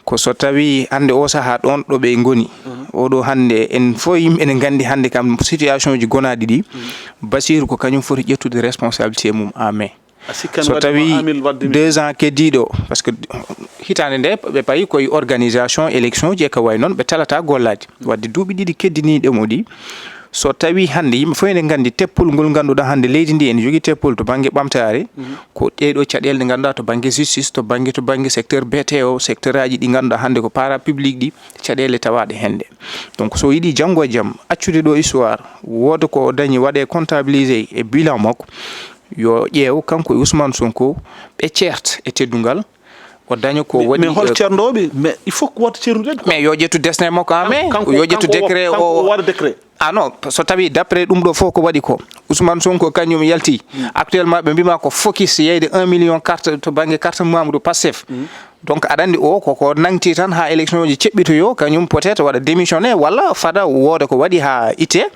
ko so tawii hannde o sahaa ɗoon ɗo ɓe ngoni, oɗo hannde en fof yimɓe ene nganndi hannde kam situation ji gonaaɗi ɗi, Basiiru ko kañum foti ƴettude responsabilité mum en main. So tawii deux ans keddiiɗo, parce que hitaande nde ɓe payi koye organisation élection ji e ko wayi noon, ɓe talataa gollaade. Waɗde duuɓi ɗiɗi keddiniiɗi mo ɗi, so tawii hannde yimɓe fof ene nganndi teppol ngol ngannduɗaa hannde leydi ndi ene jogii teppol to bannge ɓamtaare, ko ɗee ɗoo caɗeele ɗe ngannduɗaa to bannge justice, to bannge, to bannge secteur B T O, secteur aji ɗi ngannduɗaa hannde ko parapublic ɗi, caɗeele tawaaɗe heen ɗe. Donc, so yiɗi janngo e jam accude ɗo histoire, wooda ko o dañi, waɗee comptabilisé e bilan makko, yo ƴeew kanko e Ousmane Sonko, ɓe ceerta e teddungal, o daña ko waɗi. Mais hol, euh, ceernooɓe? Mais il faut ko wooda ceernude. Mais yo ƴettu desne makko en main, yo ƴettu décret o. Ah non, so tawi d'après ɗum ɗo fof ko waɗi ko, Ousmane Sonko kañum yalti. Actuellement ɓe mbima ko focus yeyde un million carte to bannge carte membre Pastef. Donc aɗa anndi o koko nangti tan haa élection ji ceɓɓitoyo, kañum peut-être waɗa démissionné walla fada wooda ko waɗi haa itte.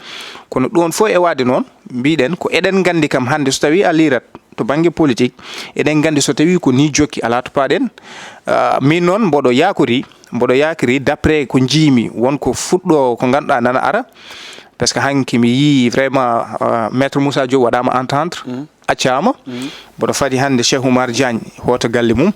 Kono ɗoon fof e waade noon, mbiɗen ko eɗen nganndi kam hannde so tawii a liirat to bannge politique, eɗen nganndi so tawii ko nii jokki alaa to paaɗen. Ah, miin noon mboɗo yaakori, mboɗo yaakori d'après ko njiimi won ko fuɗɗo ko ngannduɗaa nana ara. Parce que hanki mi yii vraiment, ah, maître Moussa Diop waɗaama entendre. Accaama. Mboɗo fadi hannde Cheikh Oumar Diagne hoto galle mum.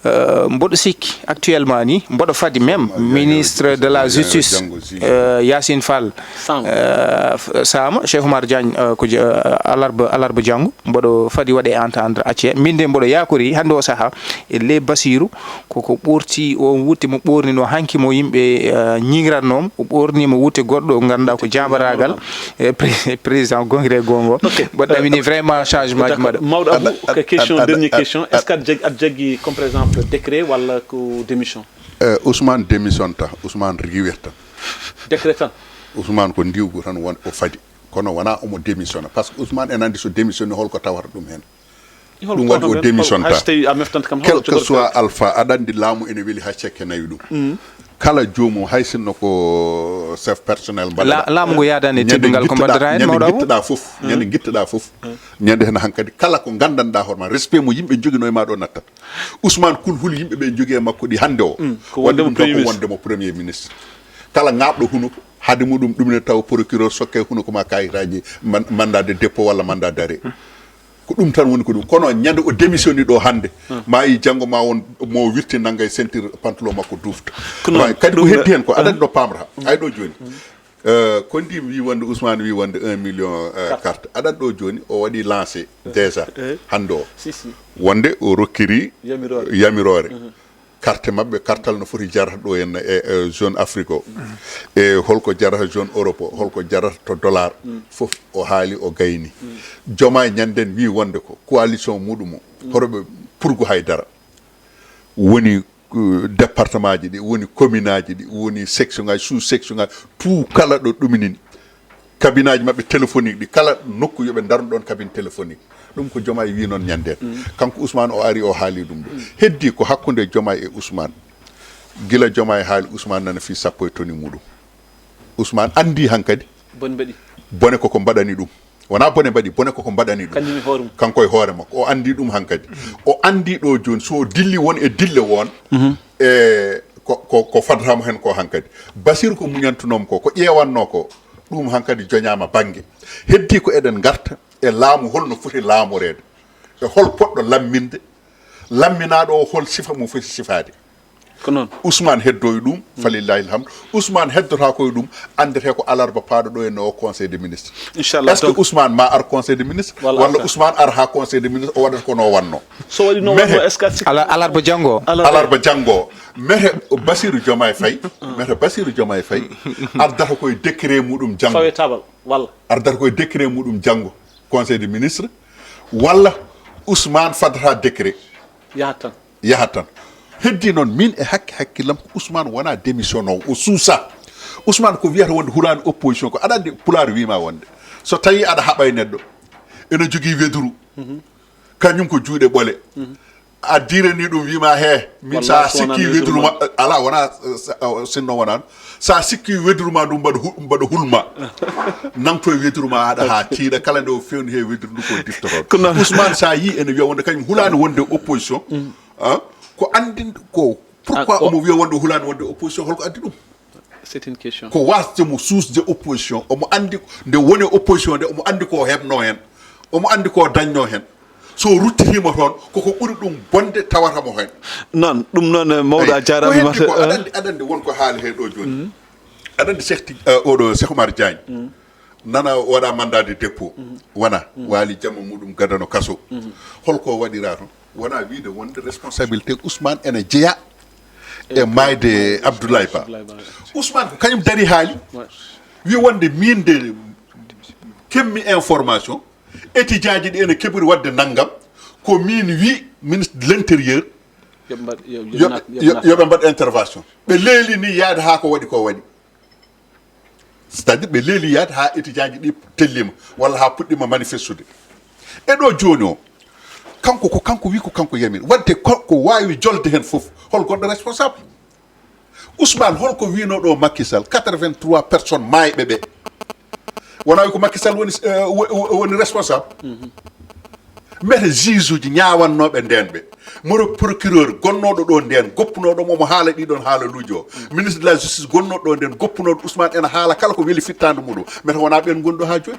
Euh, mboɗo sikki actuellement ni mboɗo fadi même ministre de la justice, euh, Yacine Fall. Euh, Sama, Cheikh Oumar Diagne, euh, ko je- euh, alarba alarba janngo mboɗo fadi waɗe entendre acce min de mboɗo yakori hannde o saha e le Basiru koko ɓorti o wutte mo ɓornino hanki mo yimɓe, euh, ñiŋratnoo mo. O ɓorni mo wutte goɗɗo o ngannduɗaa ko jaambaraagal. E pré- président congrès gongo. Ok. Mboɗo namini vraiment changement ji mbaɗa. Mawɗo Abou, ko question, dernière question, est ce que aɗa jaggi aɗa jaggi comme par exemple décret walla ko démission? Eh, Ousmane démission ta, Ousmane riwet tan. Décret tan. Ousmane ko ndiwgu tan won o fadi. Kono wona omo démissionna parce que Ousmane en andi so démissionné holko tawata ɗum hen. Ɗum waɗi o démission ta. Quel que soit alpha, aɗa andi laamu ene weli ha cekke nawi ɗum. Kala joomum, hay sinno ko chef personnel mbaɗa. Laamu ngu yaadani e teddungal ko mbaɗɗata hen mawɗo Abou. Ñande guittoɗa fof, ñande guittoɗa fof. Ñande hen hankadi kala ko gandanɗa hoorema respect mo yimɓe jogino e ma ɗo nattat. Ousmane Kulhuli yimɓe ɓe jogi e makko ɗi hande o. Ko wonde mo premier ministre. Kala ŋaaɓɗo hunuko haade muɗum ɗum ne tawa procureur sokke hunuko ma kayitaji mandat de dépôt walla mandat d'arrêt. Ko ɗum tan woni ko ɗum kono ñande o démissionni ɗo hannde ma yi janngo ma won mo wirti nannga e ceinture pantalon makko dufta. Kadi ko heddi heen ko aɗani ɗo pamrata ay ɗo jooni. Ko ndi wi wonde Ousmane wi wonde un million carte aɗani ɗo jooni o waɗi lancé déjà hannde o wonde o rokkiri yamiroore. Carte maɓɓe kartal no foti jarata ɗo henna e zone Afrique o e holko jarata zone Europe o holko jarata to dollar. Fof o haali o gayni. Joma e ñanden wi wonde ko coalition muɗum o hotoɓe purgu haydara woni département ji ɗi woni commune aji ɗi woni section ngaji sous section ngaji tout kala ɗo ɗuminini. Kabinaaji maɓɓe téléphonique ɗi kala nokku yoɓe ndarnu ɗon kabine téléphonique. Ɗum ko Jomaay wi noon ñanden. Kanko Ousmane o ari o haali ɗum ɗo heddi ko hakkunde Jomaay e Ousmane. Gila Jomaay haali Ousmane nana fii sappo e toni muɗum. Ousmane andi hankadi bone koko mbaɗani ɗum. Wona bone mbaɗi bone koko mbaɗani ɗum. Kanko e hoore makko o andi ɗum hankadi. O andi ɗo joni so dilli won e dille won e ko fadata mo hen ko hankadi. Basiru ko muñantunomo ko ko ƴeewanno ko ɗum hankadi joñama bangge. Heddi ko eɗen garta e laamu holno foti laamoreede e hol poɗɗo lamminde lamminaaɗo o hol sifa mo foti sifaade. Ko noon. Ousmane heddo e ɗum falillahi alhamdu. Ousmane heddotako e ɗum andete ko alarba paaɗo ɗo e no conseil de ministre. Inchallah est ce que Ousmane ma ar conseil de ministre walla Ousmane ar ha conseil de ministre o waɗata ko no wanno. So waɗi no wanno est ce que alarba janngo. Alarba janngo mete Basiru Jomaay Fay mete Basiru Jomaay Fay ardata koye décret muɗum janngo. Fawe tabal walla. Ardata koye décret muɗum janngo conseil de ministre walla Ousmane fadata décret. Yahat tan. Yahat tan. Heddi noon min e hakke hakkillam ko Ousmane wona démissionnowo o suusa. Ousmane ko wiyata wonde hulani opposition ko aɗa andi pulaar wima wonde so tawi aɗa haɓa e neɗɗo ene jogui weduru kañum ko juuɗe ɓole. A dirani ɗum wima he min sa sikki weduru ma ala wona sinno wonano sa sikki weduru ma ɗum mbaɗa mbaɗa hulma. Nangto e weduru ma aɗa ha tiiɗa kala nde o fewni he weduru ndu ko diftotoɗo. Ousmane sa yi ene wiya wonde kañum hulani wonde opposition. Ko andi ko pourquoi omo wiya wonde o hulani wonde opposition holko addi ɗum? C'est une question. Ko wasde mo suusde opposition omo andi nde woni opposition nde omo andi ko heɓno hen omo andi ko dañno hen. So ruttitima toon koko ɓuri ɗum bonde tawata mo hen. Noon ɗum noon mawɗo a jarama. Ko heddi ko aɗa andi won ko haali he ɗo joni. Aɗa andi Cheikh Ti- eh, oɗo Cheikh Oumar Diagne nana waɗa mandat de dépôt wona waali jamma muɗum gadano kaso. Holko waɗira toon wona wiide wonde responsabilité Ousmane ene jeeya e mayde Abdoulaye Ba. Ousmane ko kañum dari haali wi wonde min de kemmi information étudiant ji ɗi ene keɓori waɗde nanngam ko min wi ministre de l'intérieur yoɓe mbaɗ intervention ɓe leeli ni yaade ha ko waɗi ko waɗi. C'est à dire ɓe leeli yaade ha étudiant ji ɗi tellima walla ha puɗɗima manifestude. E ɗo joni o Kanko ko kanko wi ko kanko yamiri. Wadde ko, ko waawi jolde heen fof, hol goɗɗo responsable? Ousmane, hol ko wiinoo ɗo Macky Sall, quatre-vingt-trois personnes maayɓe ɓe? Wonaa wi ko Macky Sall woni, eh, wo-, wo-, woni responsable? Mbete juge uji ñaawannooɓe ndeen ɓe? Moro procureur gonnooɗo ɗo ndeen, goppunooɗo mo, mo haala ɗii ɗoon haalaluuji o. Ministre de la justice gonnooɗo ɗo ndeen, goppunooɗo Ousmane ena haala kala ko weli fittaandu muɗum. Mbete wonaa ɓeen ngonɗo haa jooni?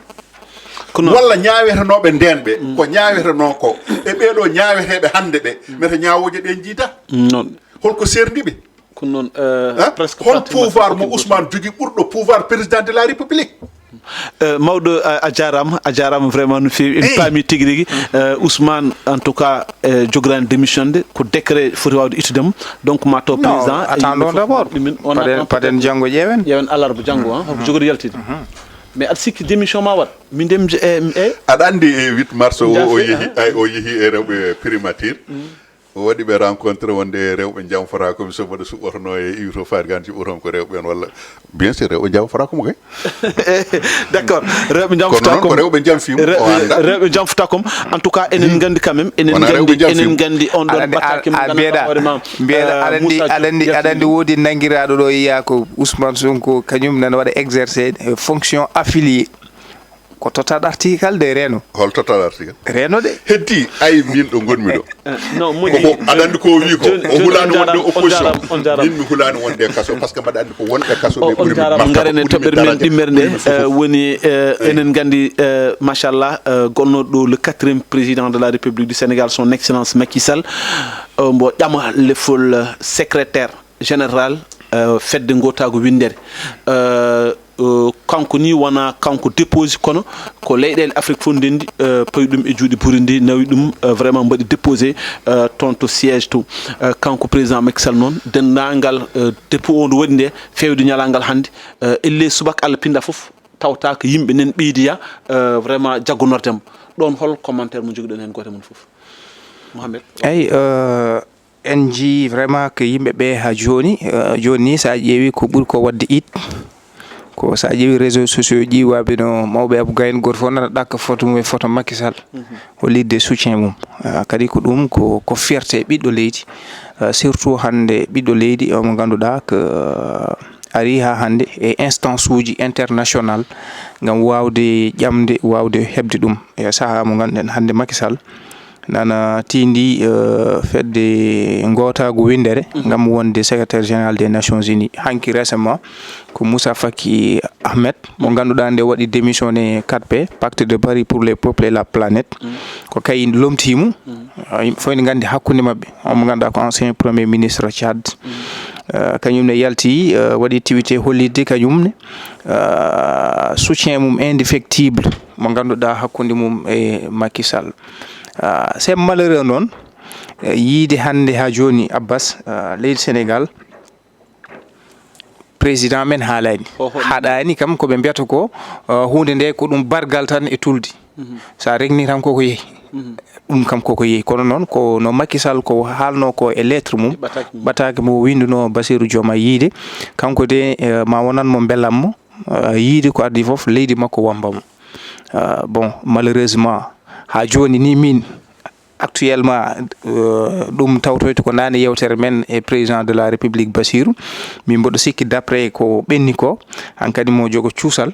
Ko noon. Walla ñaawetenooɓe ndeen ɓe, ko ñaawetenoo ko, e ɓee ɗo ñaaweteeɓe hannde ɓe, mbete ñaawooje ɗeen njiida? Noon. Holko seerndi ɓe? Ko noon, eh, Hein? Presque Hol pratiquement pouvoir mo tout. Ousmane jogii ɓurɗo pouvoir président de la République? Eh, mawɗo, a, a jaaraama, a jaaraama vraiment no feewi. En Eyi. Paami tigi rigi. Eh, Ousmane, en tout cas, eh, jogoraani démission de, ko décret foti waawde ittude mo. Donc, ma taw Non, président, attendons yimɓe fof d'abord. Ɗumen, on Paden, attend paden peut-être janngo ƴeewen. Ƴeewen alarba janngo, hein, holko jogori yaltude. Mais aɗa sikki démission ma waɗ? Min de, mi, eh, eh. Aɗa anndi e huit mars o, o Jafe, yehi, hein? Ay, o yehi e rewɓe primature. O waɗi ɓe rencontré wonde rewɓe jamfata ko mi soboɗo suɓɓotono e iwto faari gan jiɓɓoton ko rewɓe en walla. Bien sûr, rewɓe jamfata ko mo kay. D'accord. Rewɓe Kono jamfata noon ko ko rewɓe jamfii mo, o anndaa. Rewɓe jamfata ko. En tout cas, enen nganndi quand même, enen Wonaa rewɓe nganndi, jamfii enen mo. Nganndi on ɗon Aɗa anndi, battaki mo a, a ganduɗa mbeeɗa, hoore ma, mbeeɗa, eh, aɗa anndi, Moussa aɗa anndi, aɗa anndi woodi nanngiraaɗo ɗo yiya ko Ousmane Sonko, kañum nana waɗa exercer, eh, fonction affilié. Ko total article de reeno. Hol total article? Reeno de. Heddi, ay min ɗo ngonmi ɗo. Eh, non, moƴƴi. Koko aɗa anndi ko o wi ko, Jooni, o jooni, hulaani on wonde jaaraama, on opposition. Jaaraama, on jaaraama. Min mi hulaani wonde kaso, parce que mbaɗa anndi ko wonɓe kaso ɓe O, on ɓuri mi jaaraama, martaba, ngaren e ɓuri mi toɓɓere men daraja, ɗimmere nde, ɓuri mi fof. Eh, woni, eh, Eyi. Enen nganndi, eh, machallah, eh, gonnooɗo ɗo le quatrième président de la République du Sénégal, son excellence Macky Sall, eh, mbo ƴama lefol, eh, secrétaire général, eh, fedde ngotaagu winndere. Eh, eh, kanko ni wona kanko déposi, kono ko leyɗeele Afrique fof ndenndi, eh, pawi ɗum e juuɗe Burundi, nawi ɗum, eh, vraiment mbaɗi déposé, eh, toon to siège to. Eh, kanko président Macky Sall noon, denndaangal, eh, dépôt o nde waɗi nde, feewde ñalaangal hannde, eh, elle subaka Allah pinnda fof, tawta ko yimɓe nen ɓeydiya, eh, vraiment jaggonorde mo. Ɗoon hol commentaire mo njogiɗon heen gooto e mon fof? Mohamed? Eyi, eh, en njii vraiment que yimɓe ɓe haa jooni, eh, jooni ni so a ƴeewi ko ɓuri ko waɗde it, ko so a ƴeewi réseaux sociaux ji, waɓe no mawɓe Abou Gaye en gooto fof nana ɗakka photo mum e photo Macky Sall. Mhm. Hollitde soutien mum. Eh, kadi ko ɗum ko, ko fierté ɓiɗɗo leydi. Eh, surtout hannde ɓiɗɗo leydi o mo ngannduɗaa ko, eh, ari haa hannde e instance uji international ngam waawde ƴamde, waawde heɓde ɗum. E sahaa mo ngannduɗen hannde Macky Sall nana tindi, eh, fedde ngootaagu winndere Mhm. ngam wonde secrétaire général des Nations Unies. Hanki récemment ko Moussa Faki Ahmed, mo ngannduɗaa nde waɗi démissionné quatre P, Pacte de Paris pour les peuples et la planète. Mhm. Ko kay lomtii mo. Mhm. Ah, yimɓe fof ene nganndi hakkunde maɓɓe. On mo ngannduɗaa ko ancien premier ministre Tchad. Mhm. Eh, kañum ne yalti, eh, waɗi tiwite hollitde kañum ne, eh, soutien mum indéfectible mo ngannduɗaa hakkunde mum e Macky Sall. Ah, c'est malheureux noon, eh, yiide hannde haa jooni Abbas, eh, leydi Sénégal, président men haalaani. Oho. Haɗaani kam ko ɓe mbiyata ko, eh, huunde nde ko ɗum bargal tan e tuldi. Mhm. So a regni tan koko yehi. Mhm. Ɗum kam koko yehi. Kono noon ko no Macky Sall ko haalno ko e lettre mum, E ɓataake mum. Ɓataake mo winduno Bassirou Diomaye yiide. Kanko de, eh, ma wonan mo mbelam mo, eh, yiide ko addi fof leydi makko wamba mo. Eh, bon, malheureusement, haa jooni ni min, actuellement, eh, ɗum tawtoyta ko nane yewtere men e président de la République Bassirou. Min mboɗo sikki d'après ko ɓenni ko, hankadi mo jogo cuusal.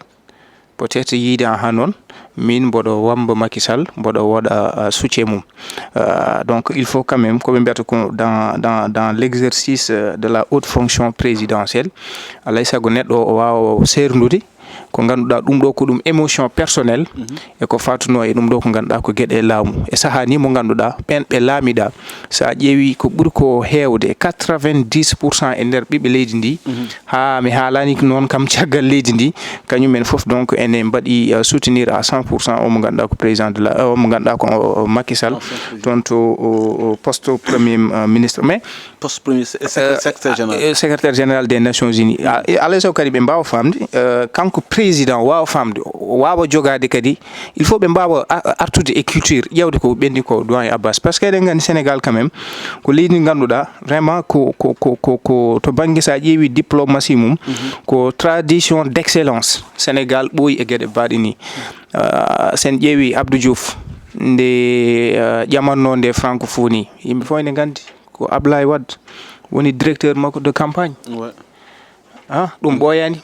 Peut-être yiide aha noon, min mboɗo wamba Macky Sall, mboɗo waɗa, eh, soutien mum. Eh, donc, il faut quand même, ko ɓe mbiyata ko dans, dans, dans l'exercice, eh, de la haute fonction présidentielle, alay sago neɗɗo o waawa o seerndude ko ngannduɗaa ɗum ɗo ko ɗum émotion personnelle, Mhm. e ko fatunoo e ɗum ɗo ko ngannduɗaa ko geɗe laamu. E sahaa ni mo ngannduɗaa ɓeen ɓe laamiɗaa, so a ƴeewi ko ɓuri ko heewde quatre-vingt-dix pour cent e nder ɓiɓɓe leydi ndi, Mhm. haa mi haalaani noon kam caggal leydi ndi, kañum en fof donc ene mbaɗi, euh, soutenir à cent pour cent o mo ngannduɗaa ko président de la, o mo ngannduɗaa ko, o, o Macky Sall, Ancien président. Toon to, o, o poste premier, euh, ministre. Mais Poste premier, se-, secré-, euh, secrétaire général. Euh, secrétaire général des Nations Unies. Ah, e alay sago kadi ɓe mbaawa faamde, euh, kanko président waawa faamde, o waawa jogaade kadi, il faut ɓe mbaawa a-, artude e culture, ƴeewde ko ɓenni ko doyen Abbas. Parce que eɗen nganndi Sénégal quand même, ko leydi ndi ngannduɗaa, vraiment ko, ko, ko, ko, ko to bannge so a ƴeewi diplomatie mum, Mhm. ko tradition d'excellence. Sénégal ɓooyi e geɗe baaɗe ni. Euh, sen ƴeewi Abdou Diouf, nde eh, ƴamannoo nde Francophonie. Yimɓe fof ene nganndi ko Ablaye Wade woni directeur makko de campagne. Ah, ɗum ɓooyaani.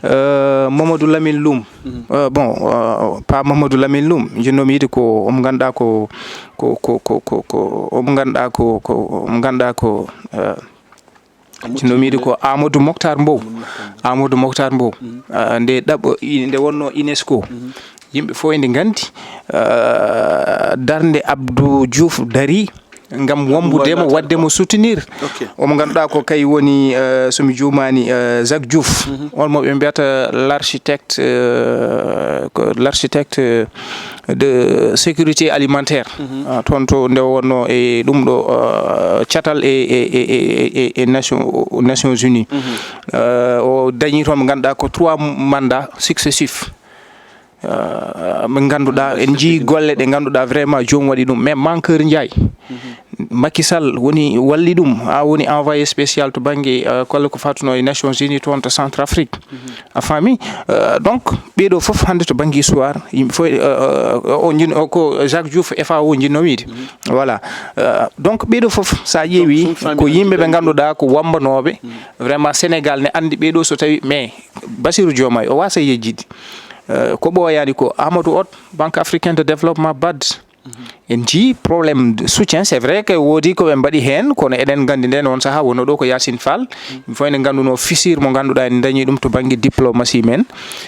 Euh, Mamadou Lamine Loum. Euh, bon, euh, pas Mamadou Lamine Loum. Jinnoomi yiide ko omo ngannduɗaa ko ko ko ko ko ko omo ngannduɗaa ko ko omo ngannduɗaa ko euh, jinnoomi yiide ko Amadou Moctar Mbow. Amadou Moctar Mbow. Euh, nde ɗaɓɓo i- nde wonnoo UNESCO. Yimɓe fof ene nganndi euh, darnde Abdou Diouf dari ngam wambude mo, waɗde mo soutenir. Omo ngannduɗaa ko kay woni euh, so mi juumaani euh, Jacques Diouf, on mo ɓe mbiyata l'architecte euh, ko l'architecte euh, de sécurité alimentaire. Ah, toon to nde wonno e ɗum ɗo euh, catal e, e, e, e, e, e nation, Nations Unies. Euh, o dañi toon mo ngannduɗaa ko trois mandats successifs. Euh, ɓe ngannduɗaa en njii golle ɗe ngannduɗaa vraiment joom waɗi ɗum, mais Mankeur Ndiaye, Macky Sall woni walli ɗum, a woni envoyé spécial to bannge euh, golle ko fatunoo e Nations Unies toon to Centre Afrique. A faami? Euh, donc ɓeeɗo fof hannde to bannge histoire yimɓe fof euh, euh, o jin o ko Jacques Diouf F A O jinnoo wiide. Voilà. Euh, donc ɓeeɗo fof so a ƴeewi ko yimɓe ɓe ngannduɗaa ko wambanooɓe. Vraiment Sénégal ne anndi ɓeeɗo so tawi mais Bassirou Diomaye o waasa yejjidi. Euh, ko ɓooyaani ko Amadou Hott, Banque Africaine de Développement, bad. En njii problème de soutien, c'est vrai que woodi ko ɓe mbaɗi heen, kono eɗen nganndi nden on sahaa wonno ɗo ko Yacine Fall. Yimɓe fof ene nganndunoo fissure mo ngannduɗaa en dañi ɗum to bannge diplomatie men.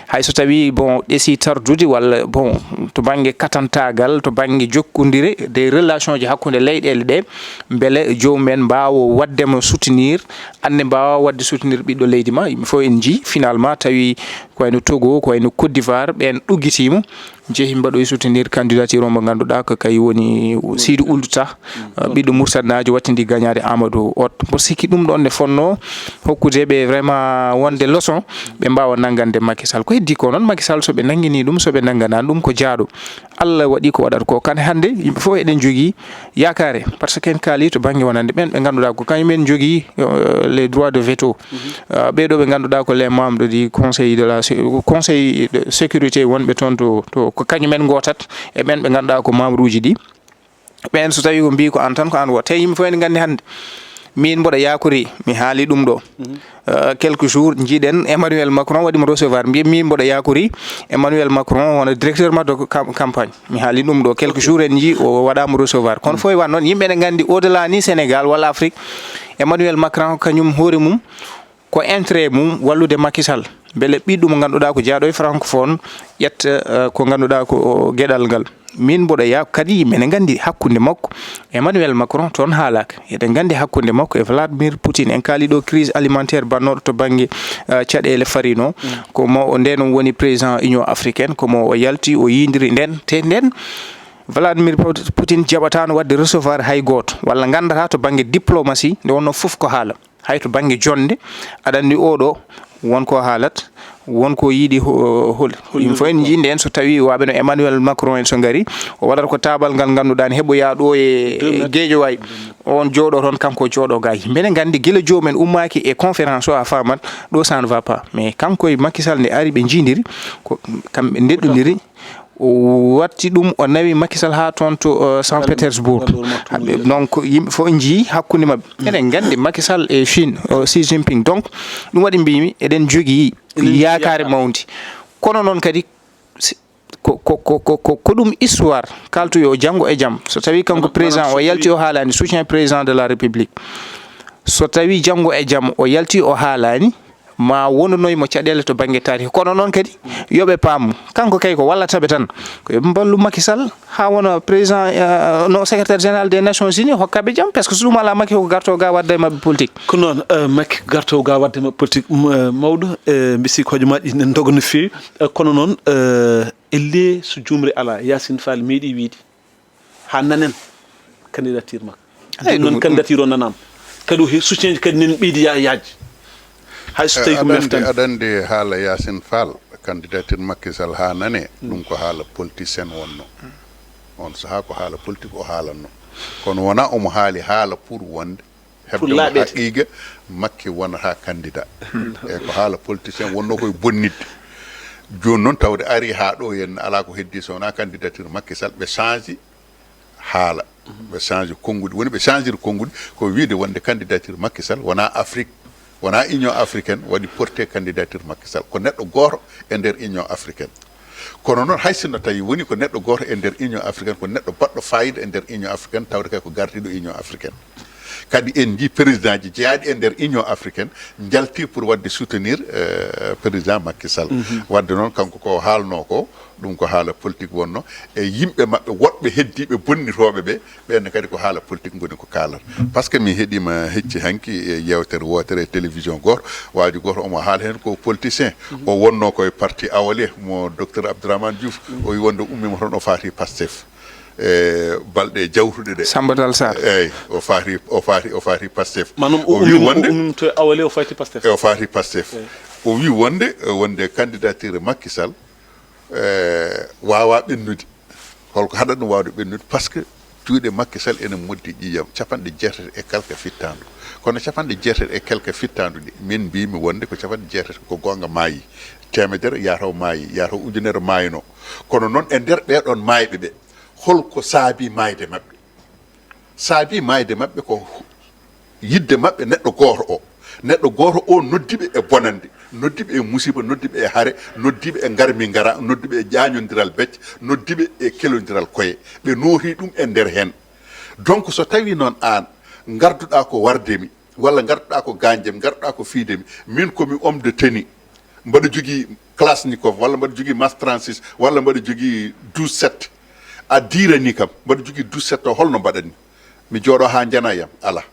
Hay so tawi bon ɗesi tardude walla bon to bannge katantaagal, to bannge jokkondire des relations ji hakkunde leyɗeele ɗe, mbele joomum en mbaawo waɗde mo soutenir, annde mbaawa waɗde soutenir ɓiɗɗo leydi ma. Yimɓe fof en njii finalement tawi ko wayno Togo, ko wayno Côte d'Ivoire, ɓeen ɗuggitiima, njehi mbaɗoyi soutenir candidature o mo ngannduɗaa ko kay woni Sidi Ould Tah, uh, ɓiɗɗo Mursanaajo wattindi gañaade Amadou Hott. Mboɗo sikki ɗum ɗoon nde fonnoo hokkude ɓe vraiment wonde leçon, ɓe mbaawa nanngande Macky Sall. Ko heddii ko noon, Macky Sall so ɓe nanngini ɗum, so ɓe nannganaani ɗum ko jaaɗo. Allah waɗi ko waɗata ko. Kadi hannde yimɓe fof eɗen njogii yaakaare, parce que en kaali to bannge wonande ɓeen ɓe ngannduɗaa ko kañum en njogii euh, les droits de veto. Euh, ɓeeɗo ɓe ngannduɗaa ko les membres du conseil de la sé- conseil de sécurité wonɓe toon to, to ko kañum en ngootat e ɓeen ɓe ngannduɗaa ko membre uji ɗi. Ɓeen so tawi ko mbii ko an tan ko an wo te yimɓe fof ene nganndi hannde min mboɗo yaakori mi haali ɗum ɗo. Euh, quelques jours njiiɗen Emmanuel Macron waɗi mo recevoir, mbiya min mboɗo yaakori Emmanuel Macron wona directeur ma de cam- campagne. Mi haali ɗum ɗo quelques jours en njii o waɗaama recevoir, kono fof e wan noon yimɓe ene nganndi au delà ni Sénégal walla Afrique, Emmanuel Macron kañum hoore mum ko intérêt mum wallude Macky Sall, mbele ɓiɗɗo mo ngannduɗaa ko jaaɗo e francophone ƴetta euh, ko ngannduɗaa ko geɗal ngal. Min mboɗo yaa kadi yimɓe ne nganndi hakkunde makko Emmanuel Macron toon haalaaka. Eɗen nganndi hakkunde makko e Vladimir Poutine. En kaali ɗo crise alimentaire bannooɗo to bannge uh, caɗeele farino. Ko mo o ndeen woni président Union africaine, ko mo o yalti o yindiri nden te nden Vladimir Poutine jaɓataano waɗde recevoir hay gooto walla nganndata to bannge diplomatie nde wonno fof ko haala. Hay to bannge jonnde aɗa anndi oɗo won ko haalat, won ko yiɗi hol. Ɗum fof en njii ndeen so tawi waɓe no Emmanuel Macron en so ngari o waɗata ko taabal ngal ngannduɗaa ne heɓoya ɗo e geejo way. On jooɗo toon kanko jooɗo gay mbeɗa nganndi gila joomen ummaaki e conférence o a faamat ɗo ça ne va pas, mais kanko e Macky Sall nde ari ɓe njiidiri ko kamɓe ndeɗɗondiri. O watti ɗum o nawi Macky Sall haa toon to uh, Saint Petersbourg. Donc yimɓe fof njii hakkunde maɓɓe. Eɗen nganndi Macky Sall e Chine o Xi Jinping, donc ɗum waɗi mbimi eɗen jogii yaakaare mawndi. Kono noon kadi ko ko ko ko ko ɗum histoire kaltu yo janngo e jam so tawi kanko président o yalti o haalani soutien président de la république, so tawi janngo e jam o yalti o haalani ma wondonoy mo caɗeele to bannge taarih. Kono noon kadi yo ɓe paamu kanko kay ko wallata ɓe tan ko yo ɓe mballu Macky Sall haa wona président uh, no secrétaire général des nations unies hokkaɓe jam par ce que so ɗum alaa Macky ko garto ga wadda e maɓɓe politique. Ko noon uh, Macky garto ga wadda e maɓɓe politique uh, mawɗo uh, mbisi hojomaaji ne ndoga no feewi uh, kono noon uh, elle so juumre alaa Yacine Fall meeɗi wiide haa nanen candidature makko. Eyi, ɗum noon candidature o nanaama kadi o he soutien ji kadi nen ɓeydi ya yaaj. Hay so tawi ko meftan aɗa anndi haala Yacine Fall candidature Macky Sall haa nane ɗum ko haala politicien wonno. On sahaa ko haala politique o haalanno kono wona omo haali haala pour wonde heɓde mo haqiiga Macky wonata candidat. Eyi ko haala politicien wonno koye bonnitde. Jooni noon tawde ari haa ɗo henna alaa ko heddi so wonaa candidature Macky Sall ɓe change. haala. Ɓe change konnguɗi. Woni ɓe changir konnguɗi ko wiide wonde candidature Macky Sall wonaa Afrique, wonaa Union africaine waɗi porté candidature Macky Sall. Ko neɗɗo gooto e nder Union africaine. Kono noon, hay sinno tawi woni ko neɗɗo gooto e nder Union africaine, ko neɗɗo baɗɗo fayida e nder Union africaine, tawde kay ko gardiiɗo Union africaine. Kadi en njii présidentji jeyaaɗi e nder Union africaine njalti pour waɗde soutenir, euh, président Macky Sall. Waɗde noon, kanko ko haalnoo ko, ɗum ko haala politique wonno, e yimɓe maɓɓe woɗɓe heddiiɓe bonnitooɓe ɓe, ɓeen kadi ko haala politique ngoni ko kaalata. Par ce que mi heɗiima hecci hanki e yeewtere wootere e télévision gooto, waaju gooto omo haala heen ko politicien. O wonnoo ko e parti Awalé mo docteur Abdourahmane Diouf. O wi wonde ummiima toon o faati Pastef. E balɗe jawtuɗe ɗe. Samba Tall Sarr. Eeyi, o faati, o faati, o faati Pastef. Maanaam o O wi ummiima, wonde o ummiima to e Awalé, o faati Pastef. E o faati Pastef. Eeyi. O wi wonde, wonde candidature Macky Sall, e, waawaa ɓennude. Holko haɗata ɗum waawde ɓennude? Par ce que juuɗe Macky Sall ene moddi ƴiiƴam, capanɗe jeetati e quelque fittaandu. Kono capanɗe jeetati e quelque fittaandu ɗi, min mbiymi wonde ko capanɗe jeetati ko goonga maayi. Teemedere yaa taw maayi, yaa taw ujunere maayno. Kono noon e nder ɓee ɗoon maayɓe ɓe, holko saabii maayde maɓɓe? Saabii maayde maɓɓe ko yidde maɓɓe neɗɗo gooto o. Neɗɗo gooto o noddi ɓe e bonannde, noddi ɓe e musiba, noddi ɓe e hare, noddi ɓe e ngarmi ngara, noddi ɓe e ƴaañondiral becce, noddi ɓe e kelondiral koye. Ɓe nooti ɗum e nder heen. Donc, so tawii noon aan ngarduɗaa ko warde mi, walla ngarduɗaa ko gaañde mi, ngarduɗaa ko fiyde mi, min ko mi homme de tenue, mbaɗa jogii Kalachnikov, walla mbaɗa jogii Mas trente-six, walla mbaɗa jogii douze sept. A diiranii kam, mbaɗa jogii douze sept o, holno mbaɗatmi? Mi jooɗo haa njana yam? Alaa.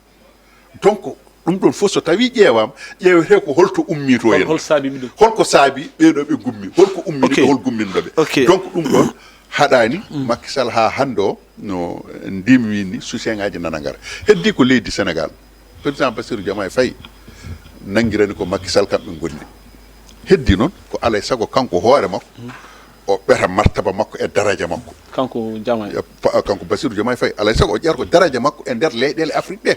Donc, ɗum ɗoon fof so tawii ƴeewaama, ƴeewetee ko holto ummii to Hol, en. Hol saabii ɗum? Holko saabii ɓee ɗoo ɓe ngummi? Holko ummini Ok. Ɓe, hol gumminɗo ɓe? Ok. Donc, ɗum ɗoon haɗaani Macky Sall haa hannde o no ndimmi ni, soutien ngaaji nana ngara. Heddii ko leydi Sénégal. Président Bassirou Diomaye Faye nanngirani ko Macky Sall kamɓe ngondi. Heddii noon ko alaa e sago kanko hoore makko, o ɓeta martaba makko e daraja makko. Kanko Diomaye. E pa-, kanko Bassirou Diomaye Faye, alaa e sago o ƴeewta ko daraja makko e nder leyɗeele Afrique ɗe.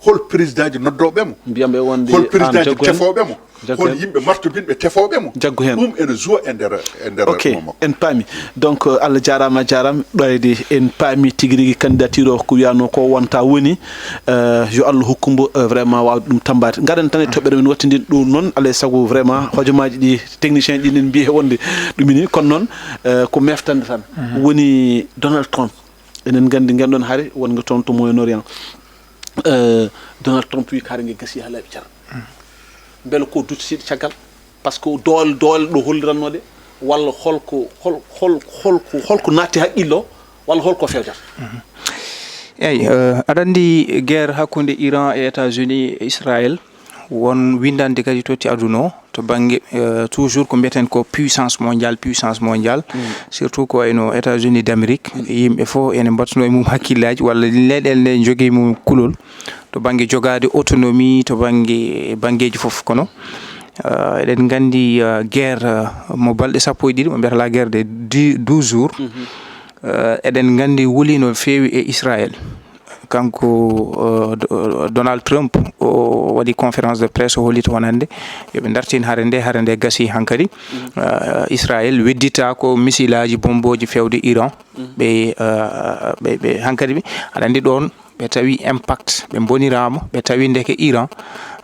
Hol présidentji noddooɓe mo? Mbiyaɓe wonde Hol aan présidentji jaggu heen. Tefooɓe mo? Jaggu Hol heen. Yimɓe martobinɓe tefooɓe mo? Jaggu heen. Ɗum ene joue e nder, e nder Ok, makko. En paami. Donc, euh, Allah jaaraama, a jaaraama. Ɓayde en paami tigi rigi candidature o ko wiyanoo ko wonta woni, euh, yo Allah hokku mbo, euh, vraiment waawde ɗum tammbaade. Ngaɗen tan e toɓɓere men wattindin ɗum noon, alaa e sago vraiment hojomaaji ɗi, technicien ji ɗi ene mbiyi wonde ɗum ini. Kono noon, euh, ko meftande tan. Woni Donald Trump. Enen nganndi, nganndon hari wonga toon to Moyen-Orient. Euh, Donald Trump wi kaare nge gasi haa laaɓi car. Mbele ko duttitiiɗo caggal? Par ce que doole, doole ɗo holliranno ɗe, walla holko, hol, hol, holko, holko naatti haqqillo, walla holko fewjata? Eeyi, euh, aɗa anndi guerre hakkunde Iran e États-Unis e Israël, won winndande kadi totti aduna o, to bannge, euh, toujours ko mbiyeten ko puissance mondiale, puissance mondiale, surtout ko wayno États-Unis d'Amérique, yimɓe fof ene mbattuno e mum hakkillaaji, walla leyɗeele ɗe njogii mum kulol to bannge jogaade autonomie, to bannge, banngeeji fof. Kono, euh, eɗen nganndi, euh, guerre, euh, mo balɗe sappo e ɗiɗi, mo mbiyata la guerre des dix, douze jours, euh, eɗen nganndi wuli no feewi e Israël. Kanko, euh, Do-, Donald Trump, o waɗi conférence de presse, o holli to wonande yo ɓe ndartin hare nde, hare nde gasi hankadi. Euh, Israël weddita ko misilaaji, bombooji fewde Iran. Ɓe, euh, ɓe, ɓe hankadi ɓe, aɗa anndi ɗoon, ɓe tawi impact, ɓe mboniraama, ɓe tawi ndeke Iran,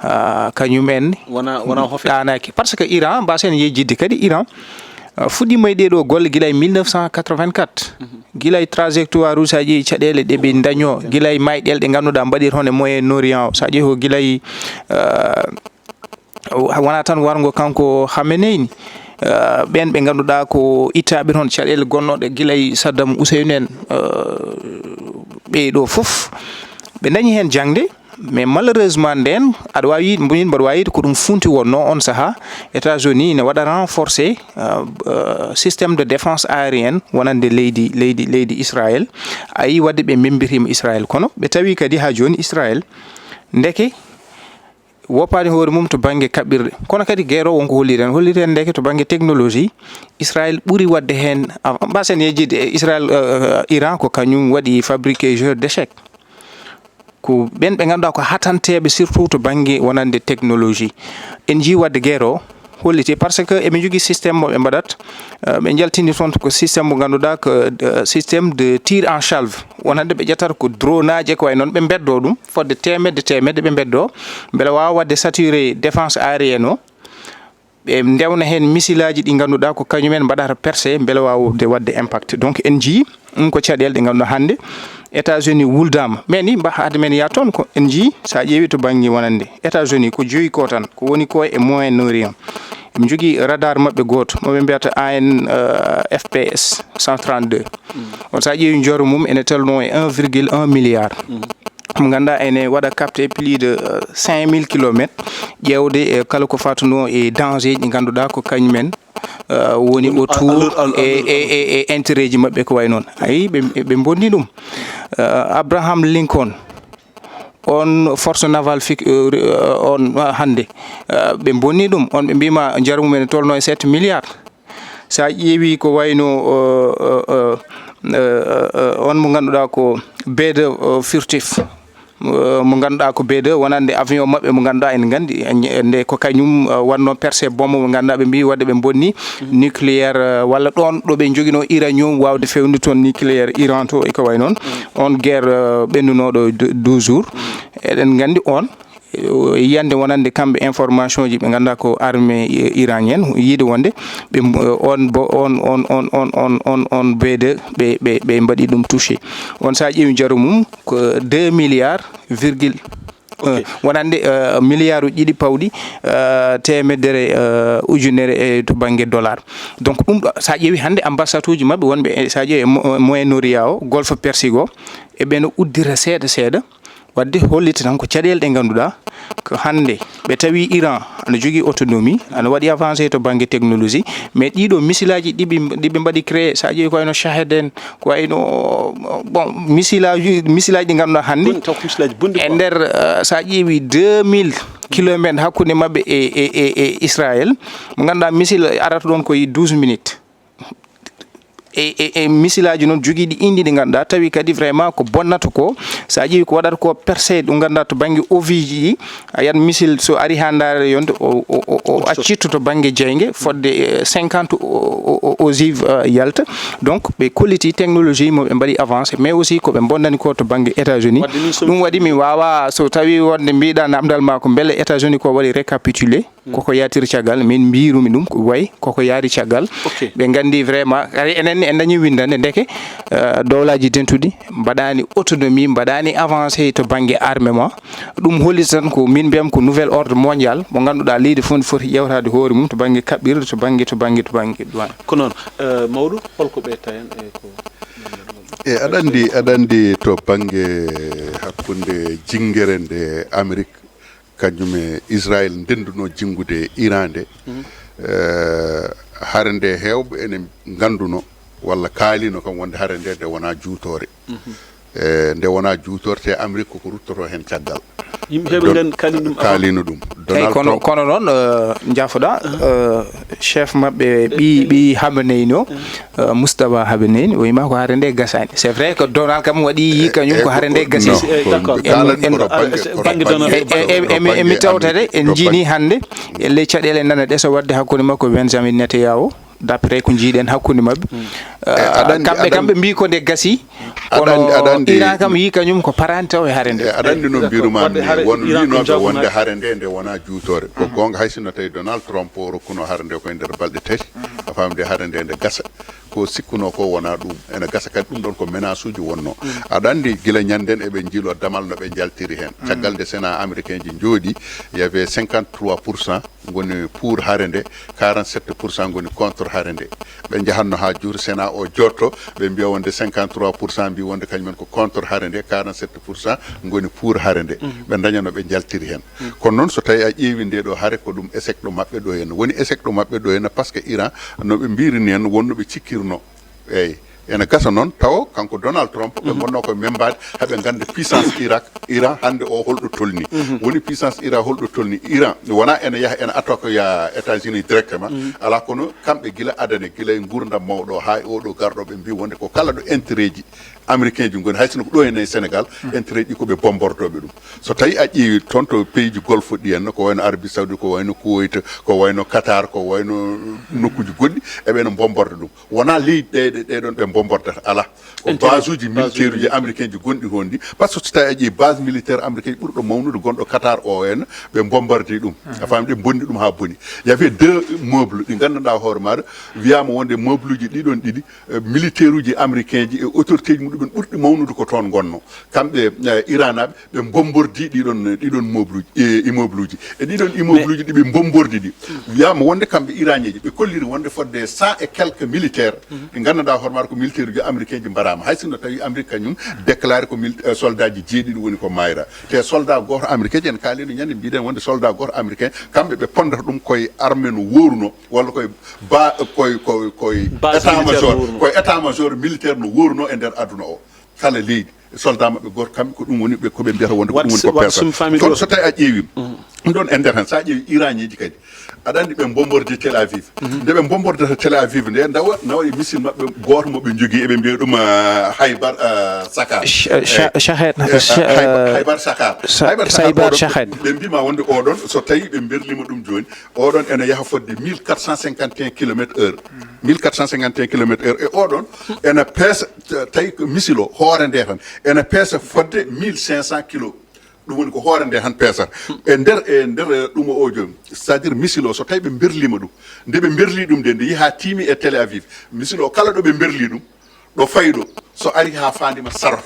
euh, kañum en Wona, wona hofe. Ɗaanaaki. Par ce que Iran, mbasen yejjidde kadi, Iran, euh, fuɗɗiima e ɗee ɗoo golle gila e mille neuf cent quatre-vingt-quatre. Gila e trajectoire uji, so a ƴeewi caɗeele ɗe ɓe ndañoo, gila e mayɗeele ɗe ngannduɗaa mbaɗi toon e Moyen-Orient o, so a ƴeewi ko gila e, euh, wonaa tan warngo kanko Khamenei ni, euh, ɓeen ɓe ngannduɗaa ko ittaaɓe toon caɗeele gonnooɗe gila e Saddam Hussein en, euh, ɓee ɗoo fof, ɓe ndañi heen jaŋde. Mais malheureusement, ndeen, aɗa waawi yiide, mbo-, mboɗo waawi yiide ko ɗum funti wonnoo on sahaa. États-Unis ne waɗa renforcer, euh, euh, système de défense aérienne wonande leydi, leydi, leydi Israël. A yii waɗde ɓe mbembitiima Israël. Kono ɓe tawi kadi haa jooni Israël, ndeke, woppaani hoore mum to bannge kaɓirɗe. Kono kadi guerre o wonko holliri en. Holliri en ndeke to bannge technologie, Israël ɓuri waɗde heen, ah, mbasen yejjitde e Israël, euh, euh, Iran ko kañum waɗi fabriqué jeu d'échec. Ko ɓeen ɓe ngannduɗaa ko hatanteeɓe, surtout to bannge wonande technologie. En njii waɗde guerre o, Holliti, parce que eɓe njogii système mo ɓe mbaɗat, eh, ɓe njaltini toon ko système mo ngannduɗaa ko, eh, système de tir en salve. Wonande ɓe ƴettata ko drone aji e ko wayi noon, ɓe mbeddoo ɗum fodde teemedde teemedde, ɓe mbeddoo mbele waawa waɗde saturé défense aérienne o. Ɓe ndewna heen misilaaji ɗi ngannduɗaa ko kañumen mbaɗata percé mbele waawde waɗde impact. Donc en njii ɗum ko caɗeele ɗe ngannduɗaa hannde États-Unis wuldaama. Mais ni mba hade men yaa toon ko en njii, so a ƴeewi to bannge wonande États-Unis ko joyi ko tan, ko woni ko e Moyen-Orient. Ɓe njogii radar maɓɓe gooto mo ɓe mbiyata A N F P S cent trente-deux. On, so a ƴeewi njaru mum ene tolnoo e un virgule un milliard. Mo ngannduɗaa ene waɗa capté plus de, euh, cinq mille kilomètres, ƴeewde e kala ko fatunoo e danger ji ɗi ngannduɗaa ko kañumen, euh, woni autour e, e, e, e intérêt ji maɓɓe ko wayi noon. Ayi, ɓe, ɓe mbonni ɗum. Euh, Abraham Lincoln, on force navale fik-, euh, on, euh, hannde, euh, ɓe mbonni ɗum. On ɓe mbiima njaru mum ene tolnoo e sept milliards. So a ƴeewi ko wayno, euh, euh, euh, euh, euh, on mo ngannduɗaa ko B deux, euh, furtif, euh, mo ngannduɗaa ko B deux wonande avion maɓɓe mo ngannduɗaa en nganndi, eh, nde ko kañum, euh, wannoo percé bombe mo ngannduɗaa ɓe mbii waɗde ɓe mbonni nucléaire, euh, walla ɗoon ɗo ɓe njoginoo uranium waawde fewnude toon nucléaire Iran to e ko wayi noon. On guerre, euh, ɓennunooɗo d-, douze jours. Eɗen nganndi on, eh, yiyande wonande kamɓe information ji ɓe ngannduɗaa ko armée i-, iranienne, yiide wonde ɓe m-, on bo-, on, on, on, on, on, on, on B deux ɓe, ɓe, ɓe mbaɗi ɗum touché. On, so a ƴeewi njaru mum ko deux milliards virgule, euh, wonande, euh, milliard uji ɗiɗi pawɗi, euh, teemedere, euh, ujunere e to bannge dollar. Donc ɗum ɗo, so a ƴeewi hannde ambassade uji maɓɓe wonɓe e, so a ƴeewi e Mo-, Moyen-Orient o, Golfe Persique o, eɓe no uddira seeɗa seeɗa. Waɗde hollita tan ko caɗeele ɗe ngannduɗaa ko hannde ɓe tawi Iran ana jogii autonomie, ana waɗi avancé to bannge technologie, mais ɗiɗo misilaaji ɗi ɓe, ɗi ɓe mbaɗi créé, so a ƴeewi ko wayno Shahed en, ko wayno, bon, misilaaji, misilaaji ɗi ngannduɗaa hannde bonɗi, taw ko misilaaji bonɗi e quoi. Nder, euh, so a ƴeewi deux mille kilomètres hakkunde maɓɓe e, e, e, e Israël, mo ngannduɗaa misil arata ɗoon ko e douze minutes. E, e, e misilaaji noon jogiiɗi inɗi ɗi ngannduɗaa, tawi kadi vraiment ko bonnata ko, so a ƴeewi ko waɗata ko percé ɗum ngannduɗaa to bannge oviiji ɗi, a yiyat misil so ari haa ndaare yonde o, o, o, o accitto to bannge jeynge fodde, eh, cinquante o, o, o, ogive, eh, yalta. Donc ɓe kolliti technologie mo ɓe mbaɗi avancé, mais aussi ko ɓe mbonnani ko to bannge États-Unis. Waɗde min so ɗum waɗi mi waawa, so tawi wonde mbiɗa namdal ma ko mbele États-Unis ko waɗi récapitulé. Koko yaltiri caggal, min mbiirumi ɗum, ko way, koko yaari caggal. Ok. Ɓe nganndi vraiment, kadi enen en dañi winndande, ndeke, eh, dowlaaji dentuɗi mbaɗaani autonomie, mbaɗaani avancé to bannge armement. Ɗum hollita tan ko min mbiyam ko nouvel ordre mondial, mo ngannduɗaa leydi fof ne foti ƴeewtaade hoore mum to bannge kaɓɓirɗe, to bannge, to bannge, to bannge douane. Ko noon, eh, mawɗo, holko ɓeyta en e ko? E aɗa anndi, aɗa anndi to bannge hakkunde jinngere nde Amérique kañum e Israël ndennduno jinngude Iran nde, eh, hare nde heewɓe ene ngannduno walla kaalino kam wonde hare nde nde wonaa juutoore. Eh, nde wonaa juutoore, te Amérique koko ruttoto heen caggal. Yimɓe heewɓe nganndi kaalino ɗum avant. Kaalino ɗum. Eyi, Donald kono, Trump. Kono noon, eh, njaafoɗaa, eh, chef maɓɓe, ɓii, ɓii Khamenei o, eh, Moustapha Khamenei, o wiima ko hare nde gasaani. C'est vrai que Donald kam waɗi yii kañum ko hare nde gasi. Eh, eh, ko, non, ko, en, en, en, ko bannge, eh, ko bannge, eh, eh, ko emi, emi bannge tawtade, Amérique, en ko njiini bannge hannde, e ley caɗeele nana ɗe so waɗde hakkunde makko Benjamin Netanyahu, d'après ko njiiɗen hakkunde maɓɓe. Eh, aɗa anndi, kamɓe, aɗa anndi, kamɓe mbii ko nde gasi, aɗa anndi, kono aɗa anndi, Iran kam yii kañum ko paraani taw e hare nde. Eh, aɗa anndi no mbiirumaa mi, won wiinooɓe wonde hare nde, nde wonaa juutoore. Ko goonga, hay sinno tawi Donald Trump o rokkuno hare nde koye nder balɗe tati, a faamde hare nde nde gasa. Ko sikkunoo ko wonaa ɗum. Ene gasa kadi ɗum ɗoon ko menace uji wonnoo. Aɗa anndi gila ñannden eɓe njiiloo damal no ɓe njaltiri heen. Caggal nde Sénat américain ji njooɗii, il y avait cinquante-trois pour cent ngoni pour hare nde, quarante-sept pour cent ngoni contre hare nde. Ɓe njahatno haa juuti Sénat o jootto, ɓe mbiya wonde cinquante-trois pour cent mbii wonde kañumen ko contre hare nde, quarante-sept pour cent ngoni pour hare nde. Ɓe ndaña no ɓe njaltiri heen. Kono noon, so tawii a ƴeewi nde ɗo hare, ko ɗum échec ɗo maɓɓe ɗo henna. Woni échec ɗo maɓɓe ɗo henna, parce que Iran, no ɓe mbiiri ni henna, wonno ɓe cikkirno. Eyi. Ene gasa noon, tawa kanko Donald Trump, ɓe ngonnoo koye membaade, haɓe ngannda puissance Irak, Iran hannde o holɗo tolni. Woni puissance Iran holɗo tolni. Iran, wonaa ene yaha, ene attaque ya États-Unis directement. Alaa kono, kamɓe gila adane, gila e nguurndam mawɗo haa e oɗo garɗo, ɓe mbii wonde ko kala ɗo intérêt ji américain ji ngoni, hay sinno ko ɗo en e Sénégal, intérêt ji ko ɓe bombardooɓe ɗum. So tawi a ƴeewi toon to pays ji golfe ɗi en, ko wayno Arabie Saoudite, ko wayno Kuwait, ko wayno Qatar, ko wayno nokkuuji goɗɗi, eɓe no bombarda ɗum. Wonaa leydi ɗe, ɗe, ɗe ɗon ɓe bombardata, alaa. Ko base uji militaire uji américain ji gonɗi toon ɗi. Par ce que so tawi a ƴeewi base militaire américain ɓurɗo mawnude gonɗo Qatar o en, ɓe bombardi ɗum. A faami, ɓe bonni ɗum haa boni. Il y avait deux meubles ɗi nganndanɗaa hoore maaɗa, wiyaama wonde meuble uji ɗiɗon ɗiɗi, eh, militaire uji américain ji e autorité ji muɗumen ɓurɗi mawnude ko toon ngonno. Kamɓe, eh, Iranaaɓe, ɓe bombordi ɗiɗon, ɗiɗon meuble uji, e immeuble uji. E ɗiɗon immeuble uji ɗi ɓe bombordi ɗi, wiyaama wonde kamɓe Iranien ji, ɓe kolliri wonde fodde cent et quelques militaires, ɗi nganndanɗaa hoore maaɗa ko militaire uji américain ji mbaraama. Hay sinno tawi Amérique kañum déclaré ko mil-, eh, soldat ji jeeɗiɗi woni ko mayra. Te soldat gooto américain, en kaali no ñande mbiɗen wonde soldat gooto américain, kamɓe ɓe pondata ɗum koye armée no wooruno, walla koye ba-, koye, koye, koye état major, koye état major militaire no wooruno e nder aduna o. Kala leydi, soldat maɓɓe gooto, kamɓe ko ɗum woni ɓe, ko ɓe mbiyata wonde ko ɗum woni ko peesal. Kono so tawi a ƴeewi ɗum ɗon e nder hen, so a ƴeewi Iranien ji kadi, aɗa anndi ɓe bombordi Tel Aviv. Nde ɓe bombordata Tel Aviv nde, ndawa, nawa e missile maɓɓe gooto mo ɓe njogii, eɓe mbiya ɗum, ah, Haybar, ah, Sakar. Sh-, eh, Sha-, Shahed, eh, Sha-, Haybar, eh, Haybar Sakar. Sa-, Haybar Sakar Saybar oɗon, Shahed. Ɓe mbima wonde oɗon, so tawi ɓe berlima ɗum jooni, oɗon ene yaha fodde mille quatre cent cinquante et un kilomètres heure. Mille quatre cent cinquante et un kilomètres heure. E oɗon ene peesa, t-, tawi ko missile o hoore nde tan ene peesa fodde mille cinq cent kilo. Ɗum woni ko hoore nde tan peesata. E nder, e nder, eh, ɗum o jooni. C'est-à-dire missile o, so tawi ɓe berlima ɗum, nde ɓe berli ɗum nde, nde yehi haa tiimi e Tel Aviv. Missile o kala ɗo ɓe berli ɗum, ɗo fayi ɗo, so ari haa faandi ma saroto,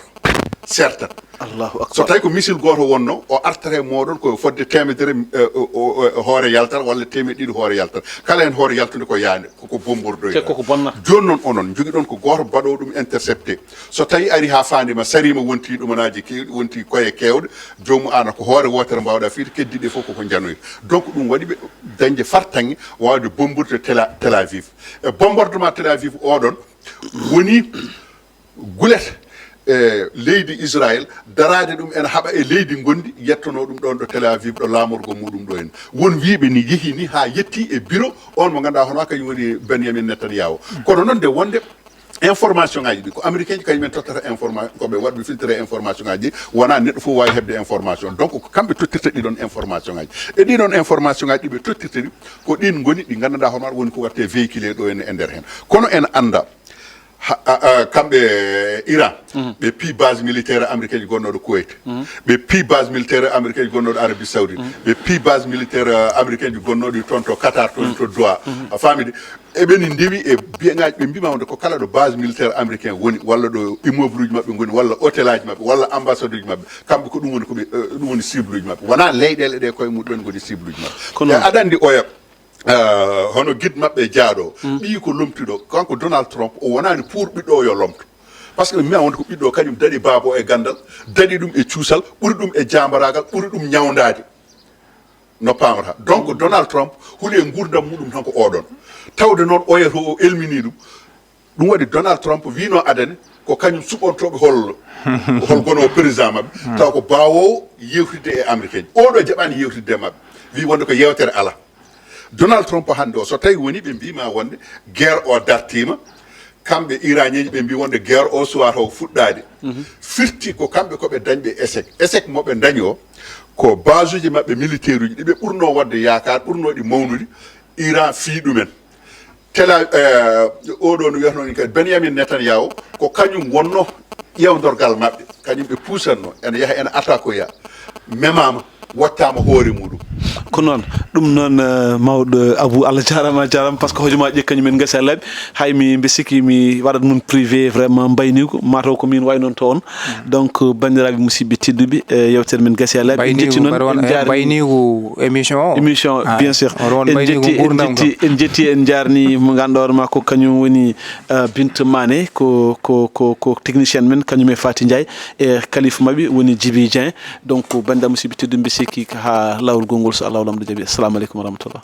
serta. Allahu akbar. So tawi ko missile gooto wonno, o artata e mooɗon ko fodde teemedere, eh, o, o, o, hoore yaltal walla teemeɗɗe ɗiɗi hoore yaltal. Kala heen hoore yaltunde ko yaande, koko bombordoyta. Te koko bonna. Jooni noon onon, njogiɗon ko gooto baɗoowo ɗum intercepté. So tawi ari haa faandi ma, sariima, wonti ɗumanaaji keewɗi, wonti koye keewɗe, joomum aan ko hoore wootere mbaawɗaa fiyde, keddiiɗe fof koko njanoyta. Donc ɗum waɗi ɓe dañde fartaŋŋe waawde bombordude Tel A-, Tel Aviv. E bombardement Tel Aviv oɗon, woni gulet e leydi Israël daraade ɗum ene haɓa e leydi ngonndi, yettonoo ɗum ɗoon ɗo Tel Aviv, ɗo laamorgo muɗum ɗo en. Won wiyɓe ni yehi ni haa yetti e bureau on mo ngannduɗaa hono maa kañum woni Benjamin Netanyahu. Kono noon nde wonde information ngaji ɗi ko américain ji kañum en tottata information, ko ɓe waɗɓe filtré information ngaji ɗi, wonaa neɗɗo fof waawi heɓde information. Donc ko kamɓe tottirta ɗiɗon information ngaji. E ɗiɗon information ngaji ɗi ɓe tottirta ɗi, ko ɗin ngoni ɗi nganndanɗaa hono maa woni ko waɗte véhiculé ɗo en e nder heen. Kono en annda, ha, a, a, kamɓe Iran, ɓe pii base militaire américain ji gonnooɗo Kuwait, ɓe pii base militaire américain ji gonnooɗo Arabie Saoudite, ɓe pii base militaire, euh, américain ji gonnooɗi toon to Qatar, toon to Doha. A faami de? Eɓeni ndewi e biyeŋaaji, ɓe mbima wonde ko kala ɗo base militaire américain woni, walla ɗo immeuble uji maɓɓe ngoni, walla hôtel aji maɓɓe, walla ambassade uji maɓɓe, kamɓe ko ɗum woni ko ɓe, euh, ɗum woni cible uji maɓɓe. Wonaa leyɗeele ɗe koye muɗum ngoni cible uji maɓɓe. Kono e aɗa anndi oya, euh, hono guide maɓɓe jaaɗo, ɓiyi ko lomtuɗo, kanko Donald Trump, o wonaani pour ɓiɗɗo o yo lomto. Par ce que mi wiyama wonde ko ɓiɗɗo o kañum daɗi baaba o e ganndal, daɗi ɗum e cuusal, ɓuri ɗum e jaambaraagal, ɓuri ɗum ñawndaade. No paamata. Donc Donald Trump huli e nguurndam muɗum tan ko oɗon. Tawde noon oya to o elmini ɗum. Ɗum waɗi Donald Trump wino adane ko kañum suɓontooɓe hol, hol gono président maɓɓe. Taw ko baawowo yewtidde e américain ji. Oɗo jaɓani yewtidde e maɓɓe. Wi wonde ko yewtere ala. Donald Trump hannde o, so tawi woni ɓe mbima wonde guerre o dartima, kamɓe iranien ji ɓe mbi wonde guerre o suwata o fuɗɗade. Firti ko kamɓe ko ɓe dañɓe échec. Échec mo ɓe dañi o, ko base uji maɓɓe militaire uji ɗi ɓe ɓurno wadde yaakaar, ɓurno ɗi mawnude, Iran fii ɗumen. Tela, eh, oɗo no wiyatno ni kadi Benjamin Netanyahu, ko kañum wonno ƴeewdorgal maɓɓe, kañum ɓe puusanno, ene yaha ene attaque oya, memama, wattama hoore muɗum. Ko noon, ɗum noon, eh, mawɗo Abou, Allah jarama, jarama, par ce que hojomaaji ɗi kañum en gasi e laabi, hay mi mbi sikki mi waɗat mum privé vraiment mbayniigu, mataw ko min wayi noon to on. Donc, banndiraaɓe musidɓe tedduɓe, eh, yewtere men gasi e laabi, en jetti noon, en jaarni mbayniigu émission o. Émission, bien sûr. En jetti, en jetti, en jaarni mo ngannduɗaa hoore maa ko kañum woni, eh, Binta Mané, ko, ko, ko, ko technicienne men, kañum e Faty Ndiaye, e kalifa maɓɓe woni Djiby Dieng. Donc, banndiraaɓe musidɓe tedduɓe, mbi sikki ko haa laawol gongol, so Allahu Laamɗo jaɓi. Assalamu aleykum wa rahmatullah.